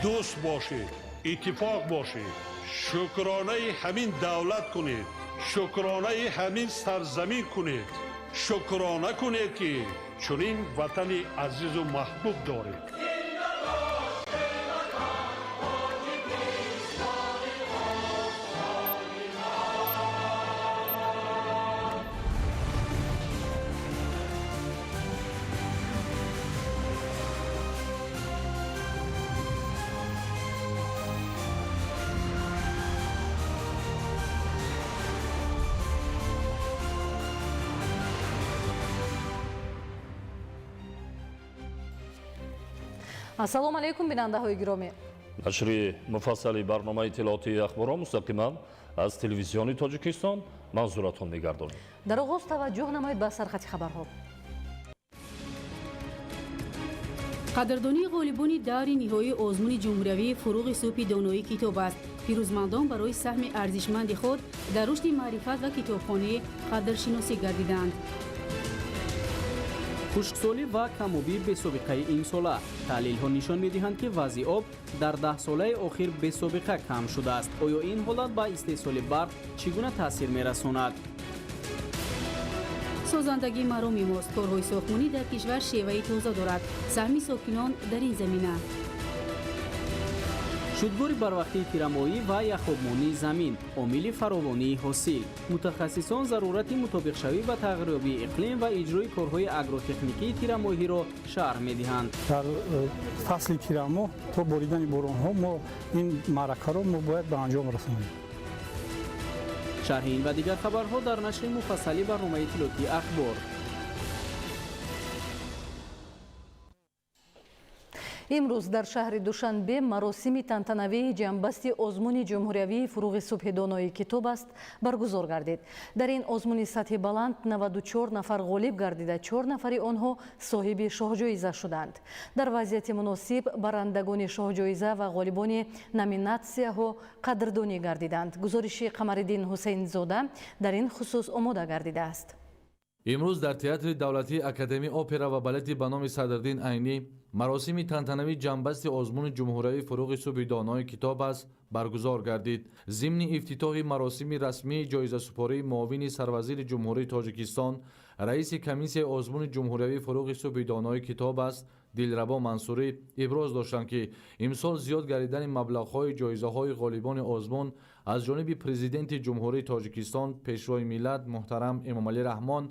Дӯст бошед, иттифоқ бошед, шукронаи ҳамин давлат кунед, шукронаи ҳамин сарзамин кунед, шукрона кунед, ки чунин ватани азизу маҳбуб доред. Ассалому алайкум, бинандаҳои гиромӣ. Нашри муфассали барномаи иттилоотии ахборро мустақиман аз Телевизиони Тоҷикистон манзуратон мегардонем. Дар оғоз таваҷҷӯҳ намоед ба сархати хабарҳо. Қадрдонии ғолибони даври ниҳоии озмуни ҷумҳуриявии «Фуруғи субҳи доноӣ китоб аст». Пирӯзмандон барои саҳми арзишманди худ дар рушди маърифат ва китобхонӣ қадршиносӣ гардиданд. Хушксолӣ ва камобии бесобиқаи имсола. Таҳлилҳо нишон медиҳанд, ки вазъи об дар 10 солаи охир бесобиқа кам шудааст. Оё ин ҳолат ба истеҳсоли барқ чӣ гуна таъсир мерасонад? Созандагӣ мароми мост. Корҳои сохтмонӣ дар кишвар шеваи тоза дорад. Саҳми сокинон дар ин замина. Шудгори барвақтии тирамоҳӣ ва яхобмонии замин — омили фаровонии ҳосил. Мутахассисон зарурати мутобиқшавӣ ба тағйирёбии иқлим ва иҷрои корҳои агротехникии тирамоҳиро шарҳ медиҳанд. Дар фасли тирамоҳ то боридани боронҳо мо ин маъракаро мо бояд ба анҷом расонем. Шарҳи ин ва дигар хабарҳо дар нашри муфассали барномаи иттилоотии «Ахбор». Имрӯз дар шаҳри Душанбе маросими тантанавии ҷамъбасти озмуни ҷумҳуриявии «Фуруғи субҳи донои китоб аст» баргузор гардид. Дар ин озмуни сатҳи баланд 94 нафар ғолиб гардида, чор нафари онҳо соҳиби шоҳҷоиза шуданд. Дар вазъияти муносиб барандагони шоҳҷоиза ва ғолибони номинатсияҳо қадрдонӣ гардиданд. Гузориши Қамариддин Ҳусейнзода дар ин хусус омода гардидааст. Имрӯз дар Театри давлатии академии опера ва балети ба номи Садриддин Айнӣ маросими тантанавии ҷамъбасти озмуни ҷумҳуриявии «Фуруғи субҳи донои китоб аст» баргузор гардид. Зимни ифтитоҳи маросими расмии ҷоизасупории муовини сарвазири Ҷумҳурии Тоҷикистон, раиси комиссияи озмуни ҷумҳуриявии «Фуруғи субҳи донои китоб аст» Дилрабо Мансурӣ иброз доштанд, ки имсол зиёд гардидани маблағҳои ҷоизаҳои ғолибони озмун аз ҷониби Президенти Ҷумҳурии Тоҷикистон, Пешвои миллат муҳтарам Эмомалӣ Раҳмон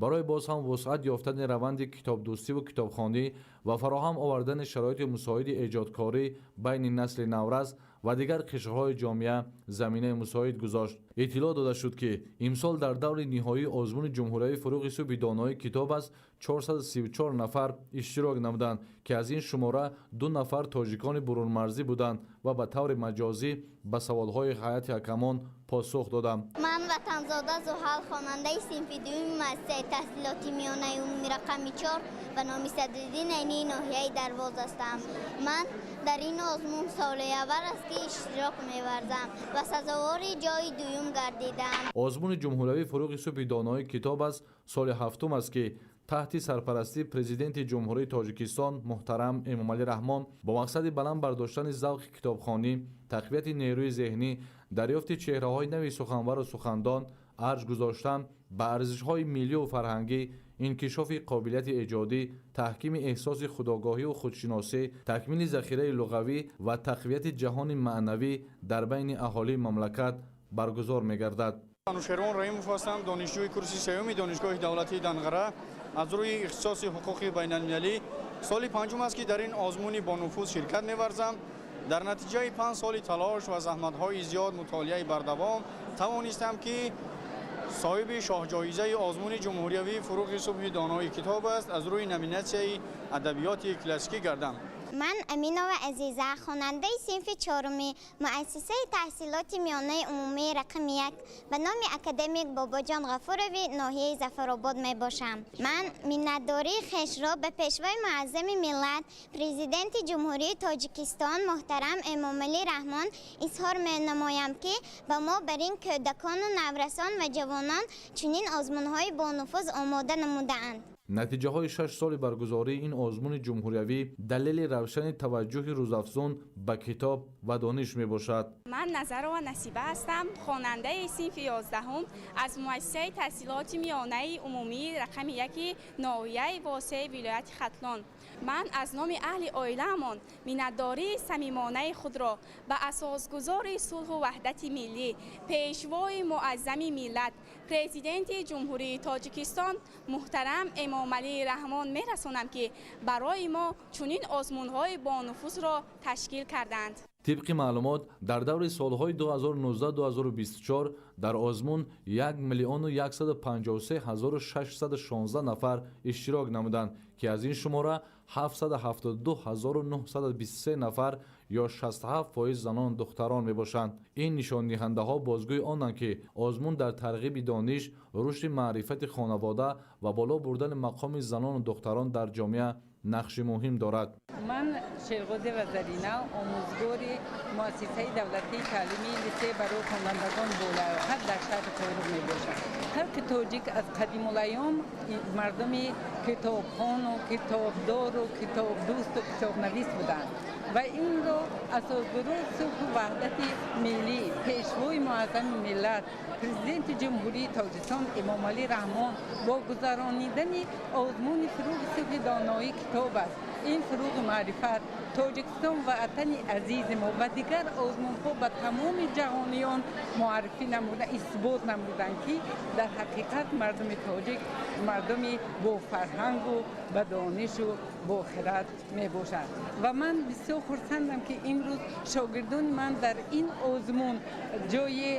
барои боз ҳам вусъат ёфтани раванди китобдӯстиву китобхонӣ ва фароҳам овардани шароити мусоиди эҷодкорӣ байни насли наврас ва дигар қишрҳои ҷомеа заминаи мусоид гузошт. Иттилоъ дода шуд, ки имсол дар даври ниҳоии озмуни ҷумҳуриявии «Фуруғи субҳи донои китоб аст» 434 нафар иштирок намуданд, ки аз ин шумора ду нафар тоҷикони бурунмарзӣ буданд ва ба таври маҷозӣ ба саволҳои ҳайати ҳакамон посух доданд. Ман Ватанзода Зуҳал, хонандаи синфи дуюми муассисаи таҳсилоти миёнаи умумӣ рақами 4 ба номи Садриддин Айнии ноҳияи Дарвоз ҳастам. Ман дар ин озмун соли аввал аст, ки иштирок меварзам ва сазовори ҷои дуюм гардидам. Озмуни ҷумҳуриявии «Фуруғи субҳи донои китоб аст» соли ҳафтум аст, ки таҳти сарпарастии Президенти Ҷумҳурии Тоҷикистон муҳтарам Эмомалӣ Раҳмон бо мақсади баланд бардоштани завқи китобхонӣ, тақвияти нерӯи зеҳнӣ, дарёфти чеҳраҳои нави суханвару сухандон, арҷ гузоштан ба арзишҳои миллию фарҳангӣ, инкишофи қобилияти эҷодӣ, таҳкими эҳсоси худогоҳиву худшиносӣ, такмили захираи луғавӣ ва тақвияти ҷаҳони маънавӣ дар байни аҳолии мамлакат баргузор мегардад. Анушервон Раҳимов ҳастам, донишҷӯи курси сеюми Донишгоҳи давлатии Данғара аз рӯи ихтисоси ҳуқуқи байналмилалӣ. Соли панҷум аст, ки дар ин озмуни бонуфуз ширкат меварзам. Дар натиҷаи 5 соли талош ва заҳматҳои зиёд, мутолиаи бардавом тавонистам, ки соҳиби шоҳҷоизаи озмуни ҷумҳуриявии «Фуруғи субҳи донои китоб аст» аз рӯи номинатсияи адабиёти классикӣ гардам. Ман Аминова Азиза, хонандаи синфи чоруми муассисаи таҳсилоти миёнаи умумии рақами 1 ба номи академик Бобоҷон Ғафурови ноҳияи Зафаробод мебошам. Ман миннатдории хешро ба Пешвои муаззами миллат, Президенти Ҷумҳурии Тоҷикистон муҳтарам Эмомалӣ Раҳмон изҳор менамоям, ки ба мо, бар ин кӯдакону наврасон ва ҷавонон, чунин озмунҳои бонуфуз омода намудаанд. Натиҷаҳои 6 соли баргузории ин озмуни ҷумҳуриявӣ далели равшани таваҷҷӯҳи рӯзафзун ба китоб ва дониш мебошад. Ман Назарова Насиба ҳастам, хонандаи синфи 11 аз муассисаи таҳсилоти миёнаи умумии рақами 1 ноҳияи Восеи вилояти Хатлон. Ман аз номи аҳли оилаамон миннатдории самимонаи худро ба асосгузори сулҳу ваҳдати миллӣ, пешвои муаззами миллат, президенти Ҷумҳурии Тоҷикистон муҳтарам Эмомалӣ Раҳмон мерасонам, ки барои мо чунин озмунҳои бонуфузро ташкил карданд. Тибқи маълумот, дар даври солҳои 2019-2024 дар озмун 1 153 616 нафар иштирок намуданд, ки аз ин шумора 772 923 нафар ё 67% занону духтарон мебошанд. Ин нишондиҳандаҳо бозгӯи онанд, ки озмун дар тарғиби дониш, рушди маърифати хонавода ва боло бурдани мақоми занону духтарон дар ҷомеа нақши муҳим дорад. Ман Шерғозева Зарина, омӯзгори муассисаи давлатии таълимии литсей барои хонандагон болаёқат дар шаҳри Қоҳира мебошам. Халқи тоҷик аз қадимулайём мардуми китобхону китобдору китобдӯсту китобнавис буданд ва инро асосгузори сулҳу ваҳдати миллӣ, пешвои муаззами миллат, президенти Ҷумҳурии Тоҷикистон Эмомалӣ Раҳмон бо гузаронидани озмуни фурӯғи субҳи доноӣ китоб аст, ин фурӯғи маърифат, Тоҷикистон ва ватани азизи мо ва дигар озмунҳо ба тамоми ҷаҳониён муаррифӣ намуда, исбот намуданд, ки дар ҳақиқат мардуми тоҷик мардуми бофарҳангу ба донишу бохират мебошад. Ва ман бисёр хурсандам, ки имрӯз шогирдони ман дар ин озмун ҷои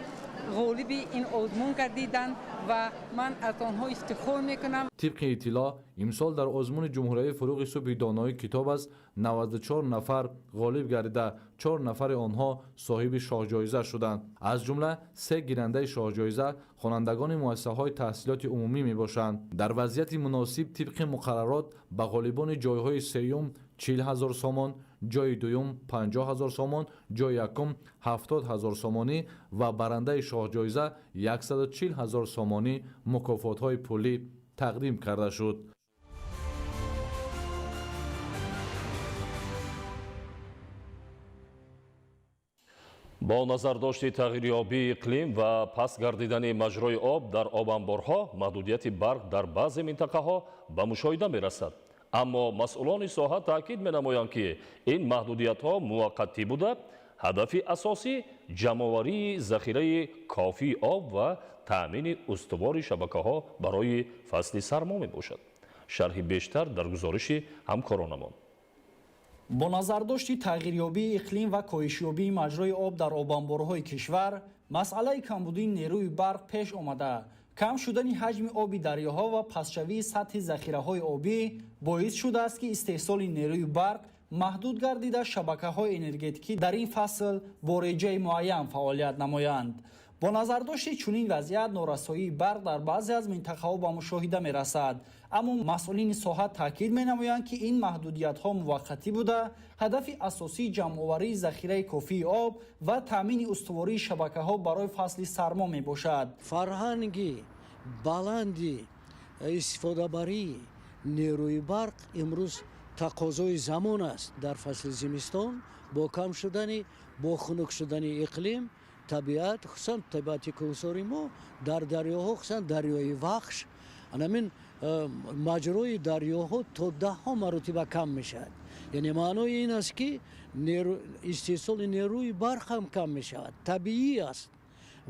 ғолиби ин озмун гардиданд ва ман аз онҳо ифтихор мекунам. Тибқи иттилоъ, имсол дар озмуни ҷумҳуриявии фурӯғи субҳи доноӣ китоб аст 94 нафар ғолиб гардида, 4 нафари онҳо соҳиби шоҳҷоиза шуданд. Аз ҷумла 3 гирандаи шоҳҷоиза хонандагони муассисаҳои таҳсилоти умумӣ мебошанд. Дар вазъияти муносиб тибқи муқаррарот ба ғолибони ҷойҳои сеюм 40 000 сомон, ҷойи дуюм 50 000 сомон, ҷойи якум 70 000 сомонӣ ва барандаи шоҳҷоиза 140 000 сомонӣ мукофотҳои пулӣ тақдим карда шуд. Бо назардошти тағйирёбии иқлим ва паст гардидани маҷрои об дар обанборҳо, маҳдудияти барқ дар баъзе минтақаҳо ба мушоҳида мерасад. Аммо масъулони соҳа таъкид менамоянд, ки ин маҳдудиятҳо муваққатӣ буда, ҳадафи асосӣ ҷамъоварии захираи кофии об ва таъмини устувори шабакаҳо барои фасли сармо мебошад. Шарҳи бештар дар гузориши ҳамкоронамон. Бо назардошти тағйирёбии иқлим ва коҳишёбии маҷрои об дар обанборҳои кишвар, масъалаи камбудии нерӯи барқ пеш омада, кам шудани ҳаҷми оби дарёҳо ва пастшавии сатҳи захираҳои обӣ боис шудааст, ки истеҳсоли нерӯи барқ маҳдуд гардида, шабакаҳои энергетикӣ дар ин фасл бо реҷаи муайян фаъолият намоянд. Бо назардошти чунин вазъият норасоии барқ дар баъзе аз минтақаҳо ба мушоҳида мерасад. Аммо масъулини соҳа таъкид менамоянд, ки ин маҳдудиятҳо муваққатӣ буда, ҳадафи асосии ҷамъоварии захираи кофии об ва таъмини устувории шабакаҳо барои фасли сармо мебошад. Фарҳанги баланди истифодабарии нерӯи барқ имрӯз тақозои замон аст. Дар фасли зимистон бо кам шудани, бо хунук шудани иқлим, табиат, хусусан табиати кӯҳсори мо дар дарёҳо, хусусан дарёи Вахш, анамин маҷрои дарёҳо то даҳҳо маротиба кам мешавад. Яъне маънои ин аст, ки истеҳсоли нерӯи барқ ҳам кам мешавад. Табиӣ аст,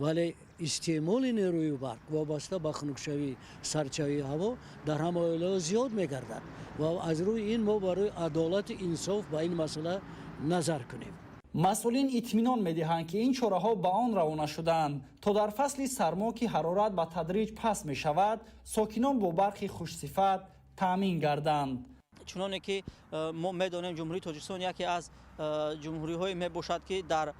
вале истеъмоли нерӯи барқ вобаста ба хунукшавӣ, сарчавии ҳаво дар ҳама оилаҳо зиёд мегардад ва аз рӯи ин мо барои адолату инсоф ба ин масъала назар кунем. Масъулин итминон медиҳанд, ки ин чораҳо ба он равона шуданд, то дар фасли сармо, ки ҳарорат ба тадриҷ паст мешавад, сокинон бо барқи хушсифат таъмин гарданд. Чуноне ки мо медонем, Ҷумҳурии Тоҷикистон яке аз ҷумҳуриҳое мебошад, ки дар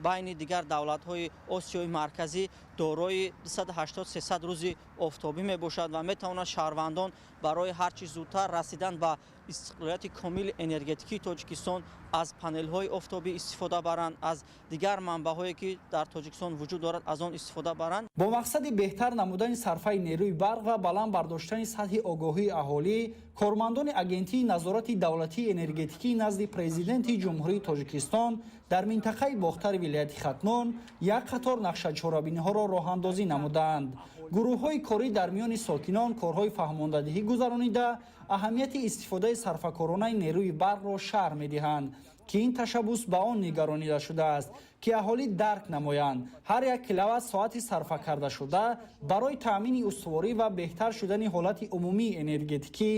Байни дигар давлатҳои Осиёи Марказӣ дорои 280-300 рӯзи офтобӣ мебошад ва метавонад шаҳрвандон барои ҳарчи зудтар расидан ба истиқлолияти комили энергетикии Тоҷикистон аз панелҳои офтобӣ истифода баранд, аз дигар манбаъҳое ки дар Тоҷикистон вуҷуд дорад, аз он истифода баранд. Бо мақсади беҳтар намудани сарфаи нерӯи барқ ва баланд бардоштани сатҳи огоҳии аҳолӣ, кормандони Агентии назорати давлатии энергетикӣ назди Президенти Ҷумҳурии Тоҷикистон дар минтақаи Бохтари вилояти Хатлон як қатор нақшачорабиниҳоро роҳандозӣ намуданд. Гурӯҳҳои корӣ дар миёни сокинон корҳои фаҳмондадиҳӣ гузаронида, аҳамияти истифодаи сарфакоронаи нерӯи барқро шарҳ медиҳанд, ки ин ташаббус ба он нигаронида шудааст, ки аҳолӣ дарк намоянд, ҳар як киловатт соати сарфа кардашуда барои таъмини устуворӣ ва беҳтар шудани ҳолати умумии энергетикӣ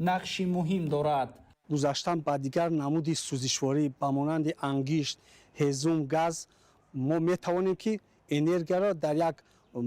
нақши муҳим дорад. Гузаштан ба дигар намуди сӯзишворӣ ба монанди ангишт, ҳезум, газ мо метавонем, ки энергияро дар як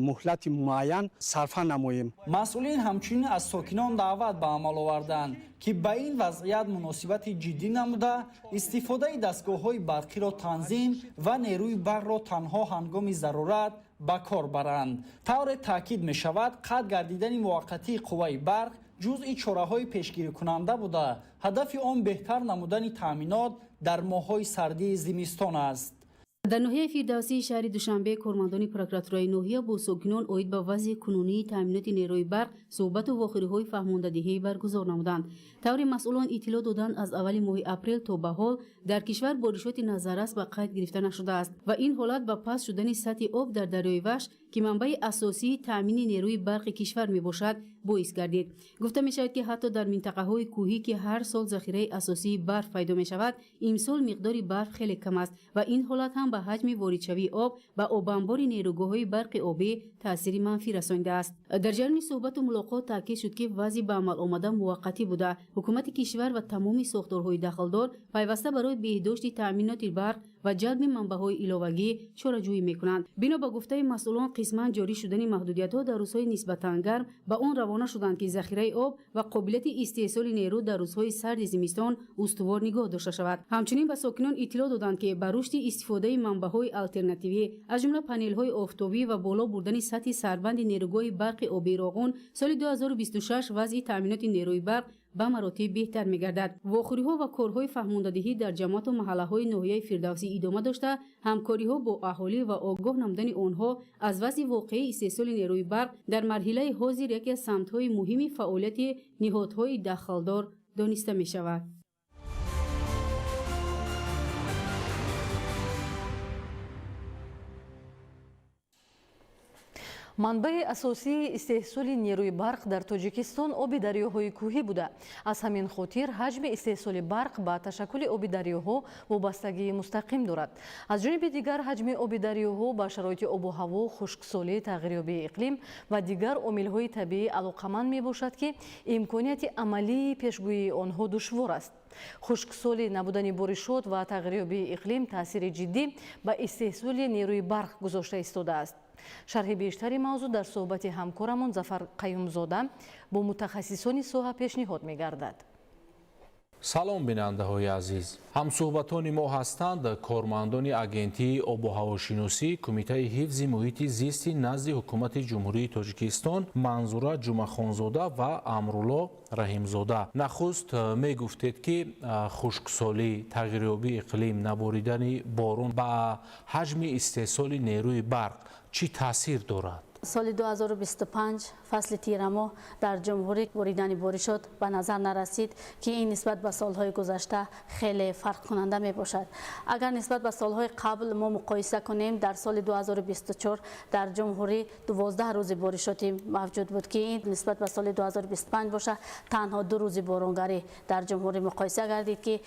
муҳлати муайян сарфа намоем. Масъулин ҳамчунин аз сокинон даъват ба амал оварданд, ки ба ин вазъият муносибати ҷиддӣ намуда, истифодаи дастгоҳҳои барқиро танзим ва нерӯи барқро танҳо ҳангоми зарурат ба кор баранд. Тавре таъкид мешавад, қатъ гардидани муваққатии қувваи барқ ҷузъи чораҳои пешгирикунанда буда, ҳадафи он беҳтар намудани таъминот дар моҳҳои сардии зимистон аст. Дар ноҳияи Фирдавсии шаҳри Душанбе кормандони прокуратураи ноҳия бо сокинон оид ба вазъи кунунии таъминоти нерӯи барқ суҳбату вохӯриҳои фаҳмондадиҳӣ баргузор намуданд. Тавре масъулон иттилоъ доданд, аз аввали моҳи апрел то ба ҳол дар кишвар боришоти назаррас ба қайд гирифта нашудааст ва ин ҳолат ба паст шудани сатҳи об дар дарёи Вахш, ки манбаи асосии таъмини нерӯи барқи кишвар мебошад, боис гардид. Гуфта мешавад, ки ҳатто дар минтақаҳои кӯҳӣ, ки ҳар сол захираи асосии барф пайдо мешавад, имсол миқдори барф хеле кам аст ва ин ҳолат ҳам ба ҳаҷми воридшавии об ба обанбори нерӯгоҳҳои барқи обӣ таъсири манфӣ расонидааст. Дар ҷараёни суҳбату мулоқот таъкид шуд, ки вазъи ба амал омада муваққатӣ буда, ҳукумати кишвар ва тамоми сохторҳои дахлдор пайваста барои беҳдошти таъминоти барқ ва ҷалби манбаъҳои иловагӣ чораҷӯӣ мекунанд. Бино ба гуфтаи масъулон, қисман ҷорӣ шудани маҳдудиятҳо дар рӯзҳои нисбатан гарм ба он равона шуданд, ки захираи об ва қобилияти истеҳсоли нерӯ дар рӯзҳои сарди зимистон устувор нигоҳ дошта шавад. Ҳамчунин ба сокинон иттилоъ доданд, ки ба рушди истифодаи манбаъҳои алтернативӣ, аз ҷумла панелҳои офтобӣ ва боло бурдани сатҳи сарбанди нерӯгоҳи барқи обии Роғун соли 2026 вазъи таъминоти нерӯи барқ ба маротиб беҳтар мегардад. Вохӯриҳо ва корҳои фаҳмондадиҳӣ дар ҷамоату маҳаллаҳои ноҳияи Фирдавсӣ идома дошта, ҳамкориҳо бо аҳолӣ ва огоҳ намудани онҳо аз вазъи воқеии истеҳсоли нерӯи барқ дар марҳилаи ҳозир яке аз самтҳои муҳими фаъолияти ниҳодҳои дахлдор дониста мешавад. Манбаи асосии истеҳсоли нерӯи барқ дар Тоҷикистон оби дарёҳои кӯҳӣ буда. Аз ҳамин хотир ҳаҷми истеҳсоли барқ ба ташаккули оби дарёҳо вобастагии мустақим дорад. Аз ҷониби дигар, ҳаҷми оби дарёҳо ба шароити обу ҳаво, хушксолӣ, тағйирёбии иқлим ва дигар омилҳои табиӣ алоқаманд мебошад, ки имконияти амалии пешгӯии онҳо душвор аст. Хушксолӣ, набудани боришот ва тағйирёбии иқлим таъсири ҷиддӣ ба истеҳсоли нерӯи барқ гузошта истодааст. Шарҳи бештари мавзӯъ дар суҳбати ҳамкорамон Зафар Қаюмзода бо мутахассисони соҳа пешниҳод мегардад. Салом, бинандаҳои азиз. Ҳамсӯҳбатони мо ҳастанд кормандони Агентии обу ҳавошиносӣ Кумитаи ҳифзи муҳити зисти назди Ҳукумати Ҷумҳурии Тоҷикистон Манзура Ҷумахонзода ва Амрулло Раҳимзода. Нахуст мегуфтед, ки хушксолӣ, тағйирёбии иқлим, наборидани борон ба ҳаҷми истеҳсоли нерӯи барқ чӣ таъсир дорад? Соли 2025 фасли тирамоҳ дар ҷумҳурӣ боридани боришот ба назар нарасид, ки ин нисбат ба солҳои гузашта хеле фарқкунанда мебошад. Агар нисбат ба солҳои қабл мо муқоиса кунем, дар соли 2024 дар ҷумҳурӣ 12 рӯзи боришотӣ мавҷуд буд, ки ин нисбат ба соли 2025 бошад, танҳо 2 рӯзи боронгарӣ дар ҷумҳурӣ муқоиса гардид, ки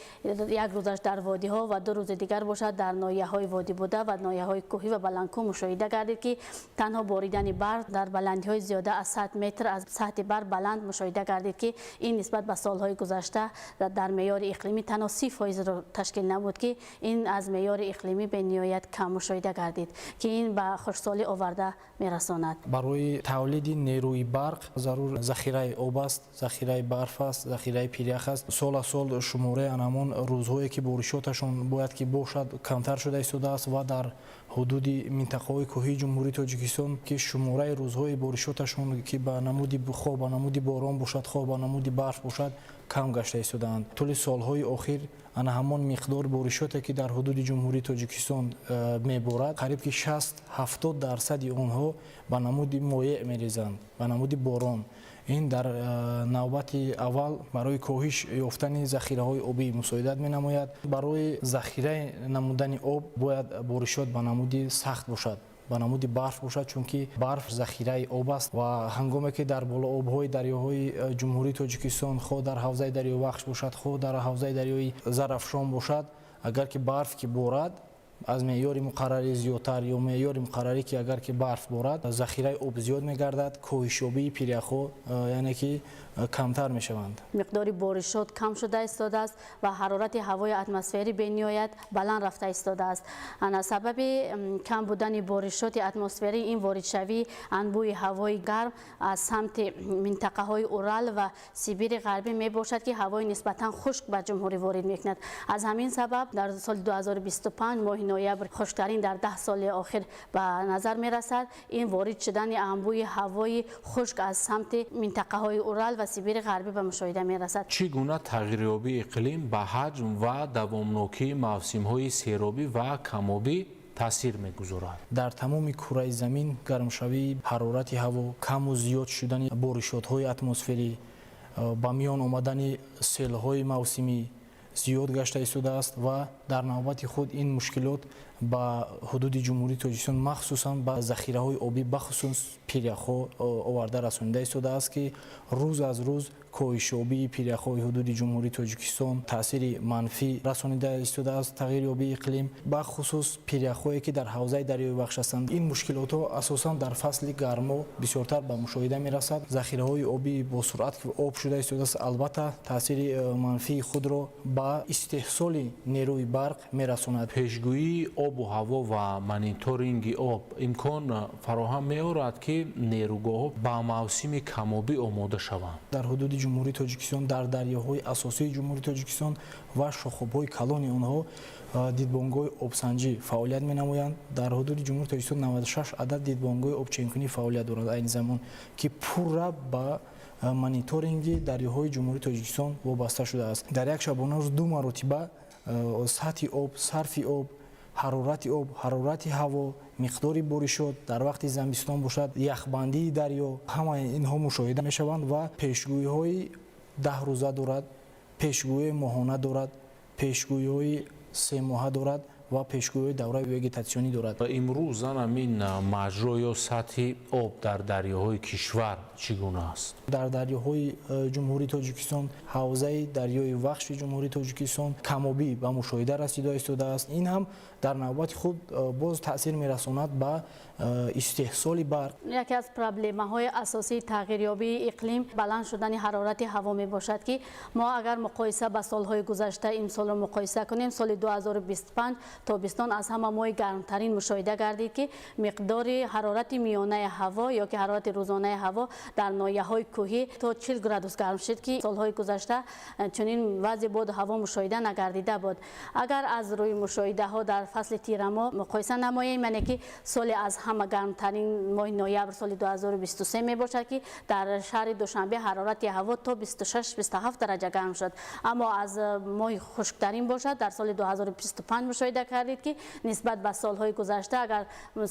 як рӯзаш дар водиҳо ва 2 рӯзи дигар бошад дар ноҳияҳои водӣ буда ва ноҳияҳои кӯҳӣ ва баландкӯҳ мушоҳида гардид, ки танҳо боридани Боридани барф дар баландиҳои зиёда аз 100 метр аз сатҳи барф баланд мушоҳида гардид, ки ин нисбат ба солҳои гузашта дар меъёри иқлимӣ танҳо 30%-ро ташкил намуд, ки ин аз меъёри иқлимӣ бениҳоят кам мушоҳида гардид, ки ин ба хушксолӣ оварда мерасонад. Барои тавлиди нерӯи барқ зарур захираи об аст, захираи барф аст, захираи пирях аст. Сол аз сол шумораи анамон рӯзҳое ки боришоташон бояд ки бошад, камтар шуда истодааст ва дар ҳудуди минтақаҳои кӯҳии Ҷумҳурии Тоҷикистон, ки шумораи рӯзҳои боришоташон, ки ба намуди хоҳ ба намуди борон бошад, хоҳ ба намуди барф бошад, кам гашта истодаанд. Тӯли солҳои охир ана ҳамон миқдор боришоте, ки дар ҳудуди Ҷумҳурии Тоҷикистон меборад, қариб ки 60-70% онҳо ба намуди моеъ мерезанд, ба намуди борон. Ин дар навбати аввал барои коҳиш ёфтани захираҳои обӣ мусоидат менамояд. Барои захира намудани об бояд боришот ба намуди сахт бошад, ба намуди барф бошад, чунки барф захираи об аст ва ҳангоме ки дар болообҳои дарёҳои Ҷумҳурии Тоҷикистон, хоҳ дар ҳавзаи дарёи Вахш бошад, хоҳ дар ҳавзаи дарёи Зарафшон бошад, агар ки барф ки борад аз меъёри муқаррарӣ зиёдтар ё меъёри муқаррарӣ ки агар ки барф борад, захираи об зиёд мегардад, коҳишёбии пиряхҳо яъне ки камтар мешаванд. Миқдори боришот кам шуда истодааст ва ҳарорати ҳавои атмосферӣ бениҳоят баланд рафта истодааст. Ана сабаби кам будани боришоти атмосферӣ ин воридшавии анбӯҳи ҳавои гарм аз самти минтақаҳои Урал ва Сибири Ғарбӣ мебошад, ки ҳавои нисбатан хушк ба ҷумҳурӣ ворид мекунад. Аз ҳамин сабаб дар соли 2025 моҳи ноябр хушктарин дар 10 соли охир ба назар мерасад. Ин ворид шудани анбӯҳи ҳавои хушк аз самти минтақаҳои Урал ва Сибири Ғарбӣ ба мушоҳида мерасад. Чӣ гуна тағйирёбии иқлим ба ҳаҷм ва давомнокии мавсимҳои серобӣ ва камобӣ таъсир мегузорад? Дар тамоми кураи замин гармшавии ҳарорати ҳаво, каму зиёд шудани боришотҳои атмосферӣ, ба миён омадани селҳои мавсимӣ зиёд гашта истодааст ва дар навбати худ ин мушкилот ба ҳудуди Ҷумҳурии Тоҷикистон, махсусан ба захираҳои обӣ, бахусус пиряхҳо оварда расонида истодааст, ки рӯз аз рӯз коҳишёбии пиряхҳои ҳудуди Ҷумҳурии Тоҷикистон таъсири манфӣ расонида истодааст тағйирёбии иқлим, бахусус пиряхҳое ки дар ҳавзаи дарёи Вахш ҳастанд. Ин мушкилотҳо асосан дар фасли гармо бисёртар ба мушоҳида мерасад. Захираҳои обӣ бо суръат ки об шуда истодааст, албатта таъсири манфии худро ба истеҳсоли нерӯи барқ мерасонад. Пешгӯии обу ҳаво ва мониторинги об имкон фароҳам меорад, ки нерӯгоҳҳо ба мавсими камобӣ омода шаванд. Дар ҳудуди Ҷумҳурии Тоҷикистон, дар дарёҳои асосии Ҷумҳурии Тоҷикистон ва шохобҳои калони онҳо дидбонгоҳи обсанҷӣ фаъолият менамоянд. Дар ҳудуди Ҷумҳурии Тоҷикистон 96 адад дидбонгоҳи обченкунӣ фаъолият дорад айни замон, ки пурра ба мониторинги дарёҳои Ҷумҳурии Тоҷикистон вобаста шудааст. Дар як шабонарӯз 2 маротиба сатҳи об, сарфи об, ҳарорати об, ҳарорати ҳаво, миқдори боришот, дар вақти зимистон бошад яхбандии дарё, ҳамаи инҳо мушоҳида мешаванд ва пешгӯиҳои 10 рӯза дорад, пешгӯиҳои моҳона дорад, пешгӯиҳои 3 моҳа дорад ва пешгӯиҳои давраи вегетатсионӣ дорад. Имрӯз ҳамин маҷро ё сатҳи об дар дарёҳои кишвар чӣ гуна аст? Дар дарёҳои Ҷумҳурии Тоҷикистон, ҳавзаи дарёи Вахши Ҷумҳурии Тоҷикистон камобӣ ба мушоҳида расида истодааст. Ин ҳам дар навбати худ боз таъсир мерасонад ба истеҳсоли барқ. Яке аз проблемаҳои асосии тағйирёбии иқлим баланд шудани ҳарорати ҳаво мебошад, ки мо агар муқоиса ба солҳои гузашта имсолро муқоиса кунем, соли 2025 тобистон аз ҳама моҳи гармтарин мушоҳида гардид, ки миқдори ҳарорати миёнаи ҳаво ё ки ҳарорати рӯзонаи ҳаво дар ноҳияҳои кӯҳӣ то 40 градус гарм шуд, ки солҳои гузашта чунин вазъи боду ҳаво мушоҳида нагардида буд. Агар аз рӯи мушоҳидаҳо дар фасли тирамоҳ муқоиса намоем, яъне ки соли аз ҳама гармтарин моҳи ноябр соли 2023 мебошад, ки дар шаҳри Душанбе ҳарорати ҳаво то 26-27 дараҷа гарм шуд. Аммо аз моҳи хушктарин бошад, дар соли 2025 мушоҳида кардид, ки нисбат ба солҳои гузашта, агар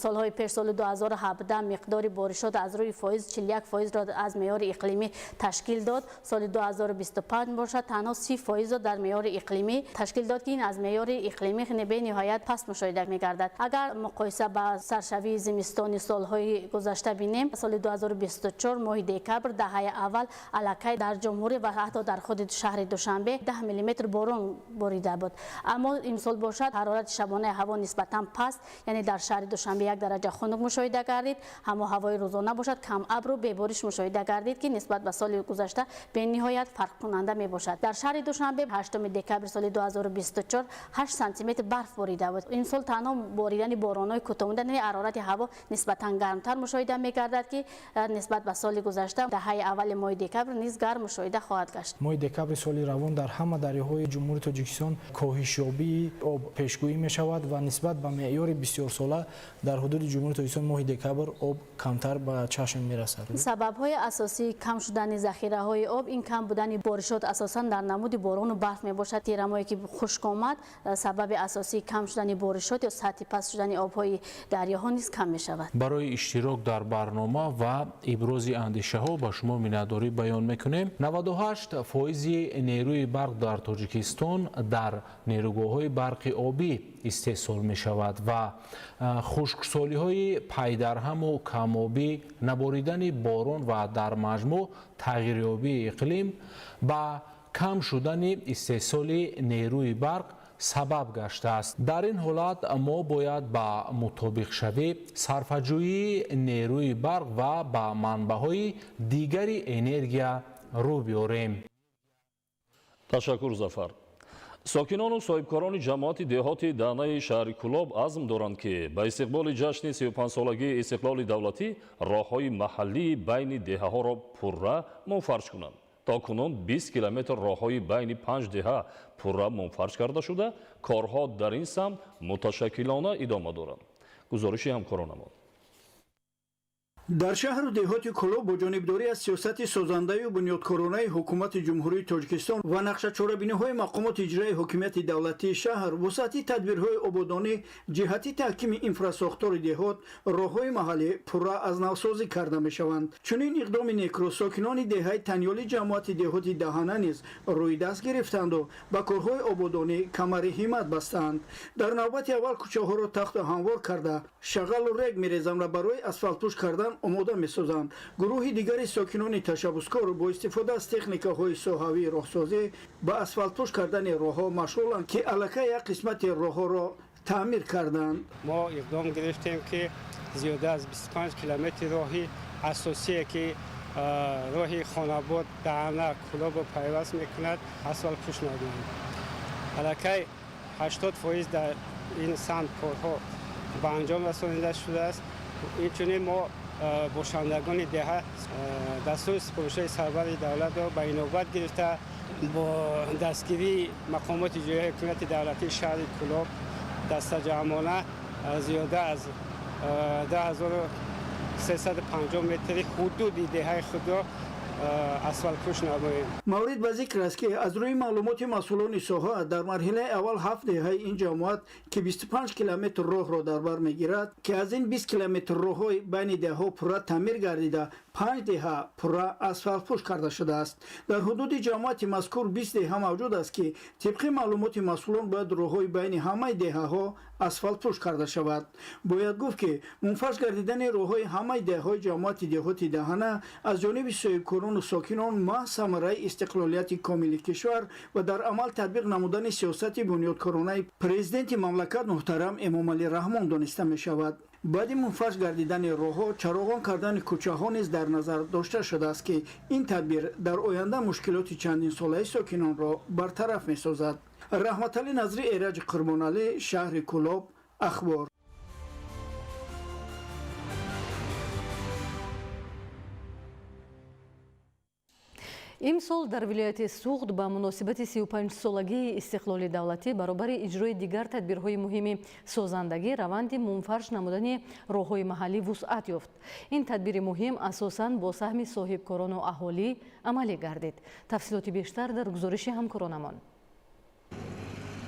солҳои пеш, соли 2017, миқдори боришот аз рӯи фоиз 41%-ро аз меъёри иқлимӣ ташкил дод, соли 2025 бошад танҳо 30%-ро дар меъёри иқлимӣ ташкил дод, ки ин аз меъёри иқлимӣ бениҳоят паст мушоҳида мегардад. Агар муқоиса ба саршавии зимистони солҳои гузашта бинем, соли 2024 моҳи декабр даҳаи аввал аллакай дар ҷумҳурӣ ва ҳатто дар худи шаҳри Душанбе 10 миллиметр борон борида буд. Аммо имсол бошад ҳарорати шабонаи ҳаво нисбатан паст, яъне дар шаҳри Душанбе 1 дараҷа хунук мушоҳида гардид. Ҳамо ҳавои рӯзона бошад кам абру бебориш мушоҳида гардид, ки нисбат ба соли гузашта бениҳоят фарқкунанда мебошад. Дар шаҳри Душанбе 8 декабри соли 2024 8 сантиметр барф борида буд. Имсол танҳо боридани боронҳои кӯтоҳмуддат, яъне ҳарорати ҳаво нисбатан гармтар мушоҳида мегардад, ки нисбат ба соли гузашта даҳаи аввали моҳи декабр низ гарм мушоҳида хоҳад гашт. Моҳи декабри соли равон дар ҳама дарёҳои Ҷумҳурии Тоҷикистон коҳишёбии об пешгӯӣ мешавад ва нисбат ба меъёри бисёрсола дар ҳудуди Ҷумҳурии Тоҷикистон моҳи декабр об камтар ба чашм мерасад. Сабабҳои асосии кам шудани захираҳои об ин кам будани боришот асосан дар намуди борону барф мебошад. Тирамоҳе ки хушк омад, сабаби асосии кам шудани боришот ё сатҳи паст шудани обҳои дарёҳо низ кам мешавад. Барои иштирок дар барнома ва ибрози андешаҳо ба шумо миннатдорӣ баён мекунем. 98% нерӯи барқ дар Тоҷикистон дар нерӯгоҳҳои барқи обӣ истеҳсол мешавад ва хушксолиҳои пайдарҳаму камобӣ, наборидани борон ва дар маҷмӯъ тағйирёбии иқлим ба кам шудани истеҳсоли нерӯи барқ сабаб гаштааст. Дар ин ҳолат мо бояд ба мутобиқшавӣ, сарфаҷӯии нерӯи барқ ва ба манбаъҳои дигари энергия рӯ биёрем. Ташаккур, Зафар. Сокинону соҳибкорони ҷамоати деҳоти Даънаи шаҳри Кӯлоб азм доранд, ки ба истиқболи ҷашни 35-солагии истиқлоли давлатӣ роҳҳои маҳаллии байни деҳаҳоро пурра мунфарш кунанд. То кунун 20 километр роҳҳои байни 5 деҳа пурра мунфарш карда шуда, корҳо дар ин самт муташаккилона идома доранд. Гузориши ҳамкоронамон. Дар шаҳру деҳоти Кӯлоб бо ҷонибдорӣ аз сиёсати созандаю бунёдкоронаи ҳукумати Ҷумҳурии Тоҷикистон ва нақшачорабиниҳои мақомоти иҷрои ҳокимияти давлатии шаҳр вусъати тадбирҳои ободонӣ ҷиҳати таҳкими инфрасохтори деҳот роҳҳои маҳаллӣ пурра аз навсозӣ карда мешаванд. Чунин иқдоми некро сокинони деҳаи Танёли ҷамоати деҳоти Даҳана низ рӯи даст гирифтанду ба корҳои ободонӣ камари ҳиммат бастанд. Дар навбати аввал кӯчаҳоро тахту ҳамвор карда, шағалу рег мерезанд ва барои асфалтпӯш кардан омода месозанд. Гурӯҳи дигари сокинони ташаббускор бо истифода аз техникаҳои соҳавии роҳсозӣ ба асфалтпӯш кардани роҳҳо машғуланд, ки аллакай як қисмати роҳҳоро таъмир карданд. Мо иқдом гирифтем, ки зиёда аз 25 километри роҳи асосие, ки роҳи Хонабод Даҳана Кӯлобро пайваст мекунад, асфалтпӯш намоем. Аллакай 80% дар ин самт корҳо ба анҷом расонида шудааст. Инчунин мо бошандагони деҳа дастури супоришҳои сарвари давлатро ба инобат гирифта, бо дастгирии мақомоти иҷроияи ҳокимияти давлатии шаҳри Кӯлоб дастаҷамъона зиёда аз 2350 метри ҳудуди деҳаи худро асфалтпӯш намоем. Маврид ба зикр аст, ки аз рӯи маълумоти масъулони соҳа дар марҳилаи аввал 7 деҳаи ин ҷамоат, ки 25 километр роҳро дар бар мегирад, ки аз ин 20 километр роҳҳои байни деҳаҳо пурра таъмир гардида, 5 деҳа пурра асфалтпӯш карда шудааст. Дар ҳудуди ҷамоати мазкур 20 деҳа мавҷуд аст, ки тибқи маълумоти масъулон бояд роҳҳои байни ҳамаи деҳаҳо асфалтпӯш карда шавад. Бояд гуфт, ки мунфарш гардидани роҳҳои ҳамаи деҳаҳои ҷамоати деҳоти Даҳана аз ҷониби соҳибкорону сокинон маҳз самараи истиқлолияти комили кишвар ва дар амал татбиқ намудани сиёсати бунёдкоронаи президенти мамлакат муҳтарам Эмомалӣ Раҳмон дониста мешавад. Баъди мунфарш гардидани роҳҳо чароғон кардани кӯчаҳо низ дар назар дошта шудааст, ки ин тадбир дар оянда мушкилоти чандинсолаи сокинонро бартараф месозад. Раҳматалӣ Назри, Эраҷи Қурбоналӣ, шаҳри Кӯлоб, Ахбор. Имсол дар вилояти Суғд ба муносибати 35-солагии истиқлоли давлатӣ баробари иҷрои дигар тадбирҳои муҳими созандагӣ раванди мунфарш намудани роҳҳои маҳаллӣ вусъат ёфт. Ин тадбири муҳим асосан бо саҳми соҳибкорону аҳолӣ амалӣ гардид. Тафсилоти бештар дар гузориши ҳамкоронамон.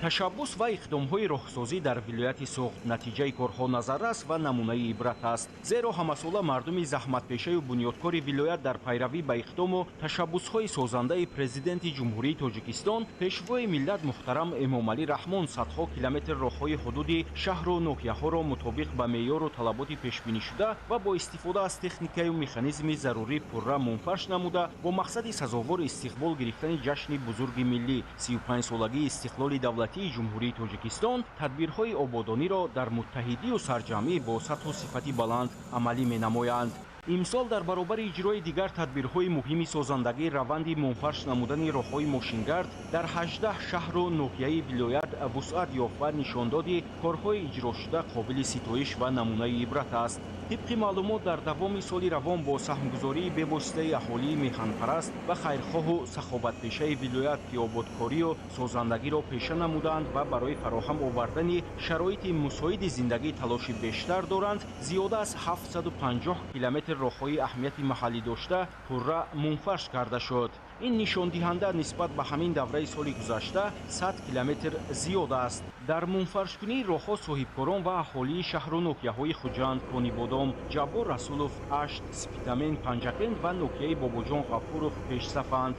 Ташаббус ва иқдомҳои роҳсозӣ дар вилояти Суғд натиҷаи корҳо назаррас ва намунаи ибрат аст. Зеро ҳамасола мардуми заҳматпешаю бунёдкори вилоят дар пайравӣ ба иқдому ташаббусҳои созандаи Президенти Ҷумҳурии Тоҷикистон, Пешвои миллат муҳтарам Эмомалӣ Раҳмон садҳо километр роҳҳои ҳудуди шаҳру ноҳияҳоро мутобиқ ба меъёру талаботи пешбинишуда ва бо истифода аз техникаю механизми зарурӣ пурра мунфарш намуда, бо мақсади сазовор истиқбол гирифтани ҷашни бузурги миллӣ 35-солагии истиқлоли давлатии Ҷумҳурии Тоҷикистон тадбирҳои ободониро дар муттаҳидию сарҷамъӣ бо сатҳу сифати баланд амалӣ менамоянд. Имсол дар баробари иҷрои дигар тадбирҳои муҳими созандагӣ раванди мунфарш намудани роҳҳои мошингард дар 18 шаҳру ноҳияи вилоят вусъат ёфт ва нишондоди корҳои иҷрошуда қобили ситоиш ва намунаи ибрат аст. Тибқи маълумот, дар давоми соли равон бо саҳмгузории бевоситаи аҳолии меҳанпараст ва хайрхоҳу саховатпешаи вилоят, ки ободкорию созандагиро пеша намуданд ва барои фароҳам овардани шароити мусоиди зиндагӣ талоши бештар доранд, зиёда аз 750 километр роҳҳои аҳамияти маҳаллӣ дошта пурра мунфарш карда шуд. Ин нишондиҳанда нисбат ба ҳамин давраи соли гузашта 100 километр зиёд аст. Дар мунфаршкунии роҳҳо соҳибкорон ва аҳолии шаҳру ноҳияҳои Хуҷанд, Конибодом, Ҷаббор Расулов, Ашт, Спитамен, Панҷакент ва ноҳияи Бобоҷон Ғафуров пешсафанд.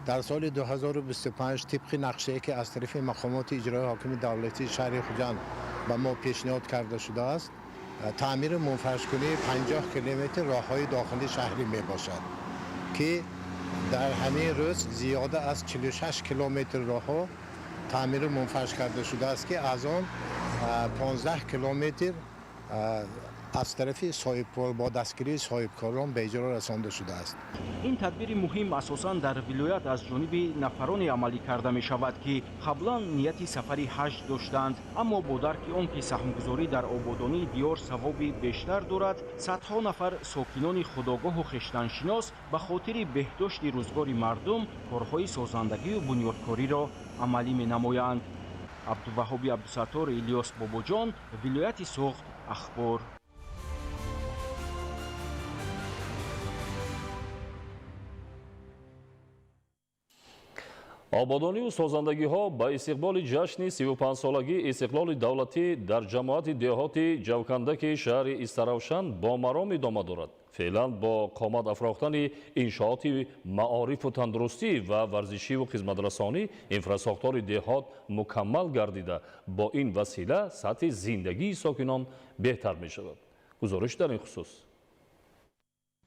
Дар соли 2025 тибқи нақшае, ки аз тарафи мақомоти иҷроии ҳокими давлатии шаҳри Хуҷанд ба мо пешниҳод карда шудааст, таъмиру мунфаршкунии 50 километр роҳҳои дохили шаҳрӣ мебошад, ки дар ҳамин рӯз зиёда аз 46 километр роҳҳо таъмиру мунфарш карда шудааст, ки аз он 15 километр аз тарафи соҳибкор бо дастгирии соҳибкорон ба иҷро расонда шудааст. Ин тадбири муҳим асосан дар вилоят аз ҷониби нафароне амалӣ карда мешавад, ки қаблан нияти сафари ҳаҷ доштанд, аммо бо дарки он ки саҳмгузорӣ дар ободонии диёр савоби бештар дорад, садҳо нафар сокинони худогоҳу хештаншинос ба хотири беҳдошти рӯзгори мардум корҳои созандагию бунёдкориро амалӣ менамоянд. Абдуваҳоби Абдусаттор, Илёс Бобоҷон, вилояти Суғд, Ахбор. Ободонию созандагиҳо ба истиқболи ҷашни 35-солагии истиқлоли давлатӣ дар ҷамоати деҳоти Ҷавкандаки шаҳри Истаравшан бо маром идома дорад. Феълан бо қомат афрохтани иншооти маорифу тандурустӣ ва варзишиву хизматрасонӣ инфрасохтори деҳот мукаммал гардида, бо ин васила сатҳи зиндагии сокинон беҳтар мешавад. Гузориш дар ин хусус.